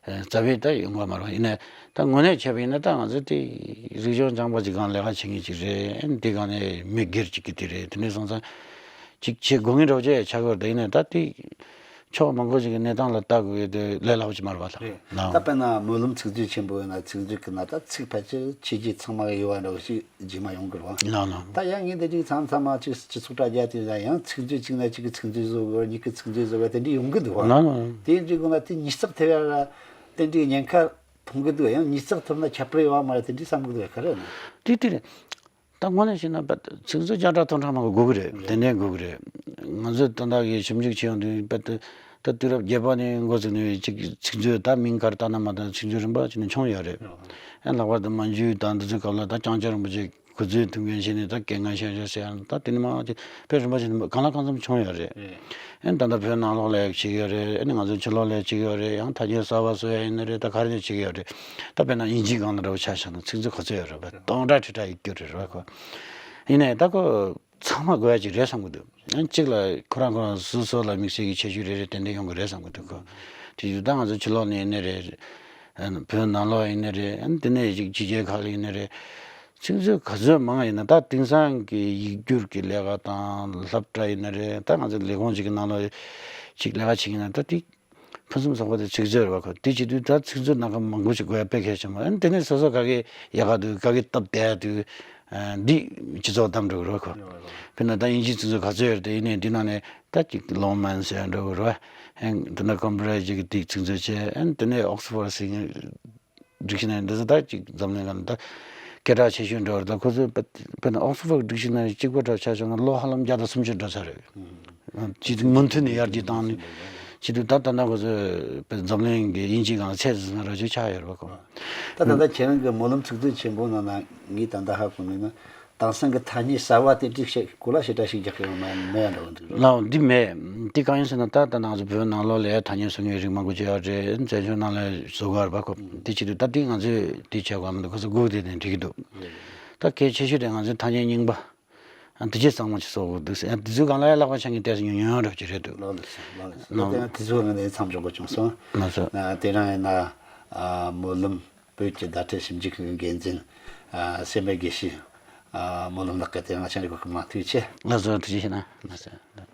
ཨེ་རྩ་བའི་ད་ཡོང་གི་མ་རེད། ཡིན་ནའི་ད་དངོས་གནས་བྱས་པ་ཡིན་ན་ད་ང་ཚོ་དེ་རིག་གཞུང་སྦྱངས་པ་ཅིག་སྒང་ལས་ཀ་བྱེད་མཁན་ཅིག་རེད། ཨེ་འདི་སྒང་ནས་མི་སྒེར་ཅིག་གི་དེ་རེད། དེ་འདྲ་སོང་ཙང་ཅིག་བྱེད་དགོས་ངེས་འདྲ་བོ་ཅིག་ཆགས་ཀྱི་ཡོད་རེད། ད་ཡིན་ནའི་ད་དེ་ཕྱོགས་མང་པོ་ཞིག་གི་གནས་སྟངས་ལ་ལྟ་དགོས་ཡོད་དེ་ལས་སླ་པོ་ཅིག་མ་རེད་པ། ལགས། རེད། ལགས། ད་དཔེར་ན་སྨོན་ལམ་ཚིག་མཛོད་ཆེན་པོ་ཡོད་ན་ཚིག་མཛོད་ཀྱི་ནང་ད་ཚིག་ཕལ་ཆེར་ཕྱི་རྒྱལ་ཚང་མ་གི་ཡོད་པ་འདྲ་བོ་ཞིག་རྗེས་མ་ཡོང་གི་རེད་པ། ལགས་ལགས། ད་ཡང་ངས་འདི་ཅིག་མཚམས་མཚམས་མ་ཅིག་སྤྱི་ཚོགས་དྲ་རྒྱ་དེ་ལ་ཡང་ཚིག་མཛོད་གཅིག་ན་གཅིག་གི་ཚིག་མཛོད་བཟོ་དགོས། གཉིས་ཀྱི་ཚིག་མཛོད་བཟོ་དགོས། དེ་འདྲ་ཡོང་གི་འདུག་པ། ལགས་ལགས། དེ་འདྲའི་སྒང་ལ་དེ་ཉིས་བརྩེགས་ཐེབས་ཡ་ལ་དེ་འདྲའི་ཉེན་ཁ་མཐོང་གི་འདུག་ཡང་ཉིས་བརྩེགས་ཐེབས་ན་ཁྱད་པར་ཡོད་པ་མ་རེད། དེ་འདྲའི་བསམ་གི་འདུག་ག་རེ་ཡིན་ན། དེ་དེ་རེད། ད་དངོས་གནས་བཤད་ན་པད་ཚིག་མཛོད་བརྒྱ་ཕྲག་སྟོང་ཕྲག་མང་པོ་དགོས་ཀྱི་རེད། ཏན་ཏན་དགོས་ཀྱི་རེད། ང་ཚོས་ད་ལྟ་གི་ཞིབ་འཇུག་བྱེད་ཡོང་དུས་པད་ད་དུས་རབས་བརྒྱད་པ་ནས་འགོ་བཙུགས་ནས་ཅིག་ཚིག་མཛོད་ད་མིང་ག་རེ་བཏགས་ན་མ་བཏགས་ཚིག་མཛོད་རིམ་པ་བྱས་ནས་བྱུང་ཡོད་རེད། ཨ་ལྷག་པར་དུ་མན་ཇུ་དང་འདི་ཚོའི་སྐབས་ལ་ད་ལྕང་སྐྱ་རིན་པོ་ཆེ་སྐུ་ཚེ་ཐུགས་འགན་བཞེས་ནས་ད་རྐྱེན་ངན་ཤན་ཤན་ཟེར་ཡང་ད་དེ་ནི་མ་ཅིག་དཔེ་རིམ་པ་བྱས་ནས་གང་ལ་གང་འཚམ་བྱུང་ཡོད་རེད། ཨ་ནི་ད་ལྟ་བོད་ནང་ལོགས་ལ་ཡང་བྱེད་ཀྱི་ཡོད་རེད། ཨ་ནི་ང་ཚོ་ཕྱི་ལོགས་ལ་ཡང་བྱེད་ཀྱི་ཡོད་རེད། ཡང་ཐ་སྙད་གསར་པ་བཟོ་ཡ་ཡིན་ན་རེད། ད་ག་རེ་ནས་བྱེད་ཀྱི་ཡོད་རེད། ད་དཔེར་ན་དབྱིན་ཇིའི་སྒང་ལ་འདྲ་བོ་ཆ་བཞག་ན་ཚིག་མཛོད་ག་ཚོད་ཡོད་རེད་པ། སྟོང་ཕྲག་ཁྲི་ཕྲག་ཡོད་རྒྱུ་རེད་རེད་པ་ཁོ། ཡིན་ནའི་ད་ཁོ་ཚང་མ་དགོས་ཡ་ཅིག་རེད་བསམ་གྱི་འདུག་ཨ་ནི་གཅིག་ལ་ཁོ་རང་ཁོ་རང་སོ་སོ་ལ་དམིགས་བསལ་གྱི་ཁྱད་ཆོས་རེ་རེ་ཏན་ཏན་ཡོང་གི་རེད་བསམ་གྱི་འདུག་ཁོ། དེ་ཡིན་དུས་ད་ང་ཚོ་ཕྱི་ལོགས་ནས་ཡིན་ནའི་རེད། ཨ་ནི་བོད་ནང་ལོགས་ཡིན་ནའི་རེད། ཨ་ནི་དེ་ནས་ཅིག་ཕྱི་རྒྱལ་ཁག་ལ་ཡིན་ནའི་རེད། ཚིག་མཛོད་ག་ཚོད་མང་ཡིན་ན་ད་དེང་སང་གི་ཡིག་སྒྱུར་གྱི་ལས་ཀ་དང་སློབ་གྲྭ་ཡིན་ན་རེད། ད་ང་ཚོ་ལས་ཁུངས་ཅིག་གི་ནང་ལ་ཅིག་ལས་ཀ་བྱེད་ཀྱི་ཡིན་ན་ད་དེ་ཕུན་སུམ་ཚོགས་པ་དེ་ཚིག་མཛོད་རེད་པ་ཁོ། དེ་བྱེད་དུས་ད་ཚིག་མཛོད་སྣ་ཁ་མང་པོ་ཞིག་དགོས་ཡ་དཔེ་གལ་ཆེན་པོ། ཨ་ནི་དེ་ནས་སོ་སོ་ག་གི་ཡག་ག་འདུག་ག་གི་སྟབས་བདེ་ཡ་འདུག་འདི་སྤྱི་ཚོགས་བདམས་འགྲོ་གི་རེད་ཁོ། དཔེར་ན་ད་དབྱིན་ཇིའི་ཚིག་མཛོད་ག་ཚོད་ཡོད་རེད། དེ་ཡིན་ནའི་འདི་ནང་ནས་ད་ཅིག་ལོང་མན་ཟེར་ཡ་འགྲོ་གི་རེད་པ། ཨ་ནི་དེ་ན་ཀམ་བྷི་རིཇ་གི་དེ་ཚིག་མཛོད་བྱས། ཨ་ནི་དེ་ནས་ཨོག་སི་ཕོར་ཌི་ཟེར་མཁན། འགྲིག་ཤེས་ན་འདི་ཚོ་ད་ཅིག་འཛམ་གླིང་སྒང་ད་ སྐད་གྲགས་ཆེ་ཤོས་འདྲ་བ་རེད། ད་ཁོ་ཚོས་དཔེ་དཔེར་ན་ཨོག་སི་ཕོར་སྒྲིག་གཞི་ནང་གཅིག་པ་འདྲ་ཆ་བཞག་ན་ལོ་ཧ་ལམ་བརྒྱ་དང་སུམ་ཅུ་འགྲོ་ཚར་རེད། ཅི་སྟེ་མུ་མཐུད་ནས་ཡར་རྒྱས་བཏང་ནས་བྱེད་དུས་ད་ད་ལྟ་ཁོ་ཚོས་དཔེ་འཛམ་གླིང་གི་དབྱིན་ཇིའི་སྒང་ཚད་ཟིན་ན་ར་ཅིག་ཆགས་ཡོད་རེད་པ་ཁོ། ད་ད་ལྟ་ཁྱེད་རང་གི་སྨོན་ལམ་ཚིག་མཛོད་ཆེན་པོ་ནང་ན་ངས་ད་ལྟ་ཧ་གོ་ནས་ན། དེང་སང་གི་ཐ་སྙད་གསར་བ་དེ་སྒྲིག་བཤད་གོ་ལ་ཞེ་དྲག་ཞིག་རྒྱག་གི་ཡོད་མ་མེད་འདྲ་བོ་འདུག་ལགས། འདི་མེད། འདི་གང་ཡིན་ཟེར་ན་ད་ད་ང་ཚོ་བོད་ནང་ལོགས་ལ་ཐ་སྙད་བཟོ་མཁན་རིགས་མང་པོ་ཅིག་ཡོད་རེད། བཙན་བྱོལ་ནང་ལ་བཟོ་གི་ཡོད་རེད་པ་ཁོ། དེ་བྱེད་དུས་ད་འདི་ང་ཚོས་འདི་བྱེད་དགོས་མི་འདུག་ཁོ་ཚོ་སྒུག་བསྡད་ནས་འགྲིག་གི་འདུག་ད་གལ་ཆེ་ཤོས་དེ་ང་ཚོའི་ཐ་སྙད་རྙིང་པ་ཨ་འདི་ཅིག་གཙང་མ་ཅིག་བཟོ་དགོས་འདུག་ཟེར། ཨ་འདི་ཚོའི་སྒང་ལ་ཡང་ལྷག་པ་ཆགས་མཁན་ཏོག་ཙམ་ཉུང་ཉུང་འདྲ་བོ་ཅིག་རེད་འདུག་ལགས་ལགས་ལགས་ལགས། ད་ལགས། དེ་ཡང་དེ་ཚོའི་སྒང་ནས་མཚམས་འཇོག་དགོས་བྱུང་སོང་། ལགས་སོ། ཨ་དེ་རིང་ཡིན་ན་ཨ་སྨོན་ལམ་བོད་ཀྱི་བརྡ་སྤྲོད་ཞིབ་འཇུག་ཁང་གི་འགན་འཛིན་ཨ་སེམས་པའི་དགེ་བཤེས་ཨ་སྨོན་ལམ་ལགས་ཀྱིས་དེ་རིང་ང་ཚོའི་གི་སྐུ་མ་ཐུགས་རྗེ་ཆེ། ལགས་སོ། ཐུགས་རྗེ་ཆེ་གནང་། ལགས་སོ།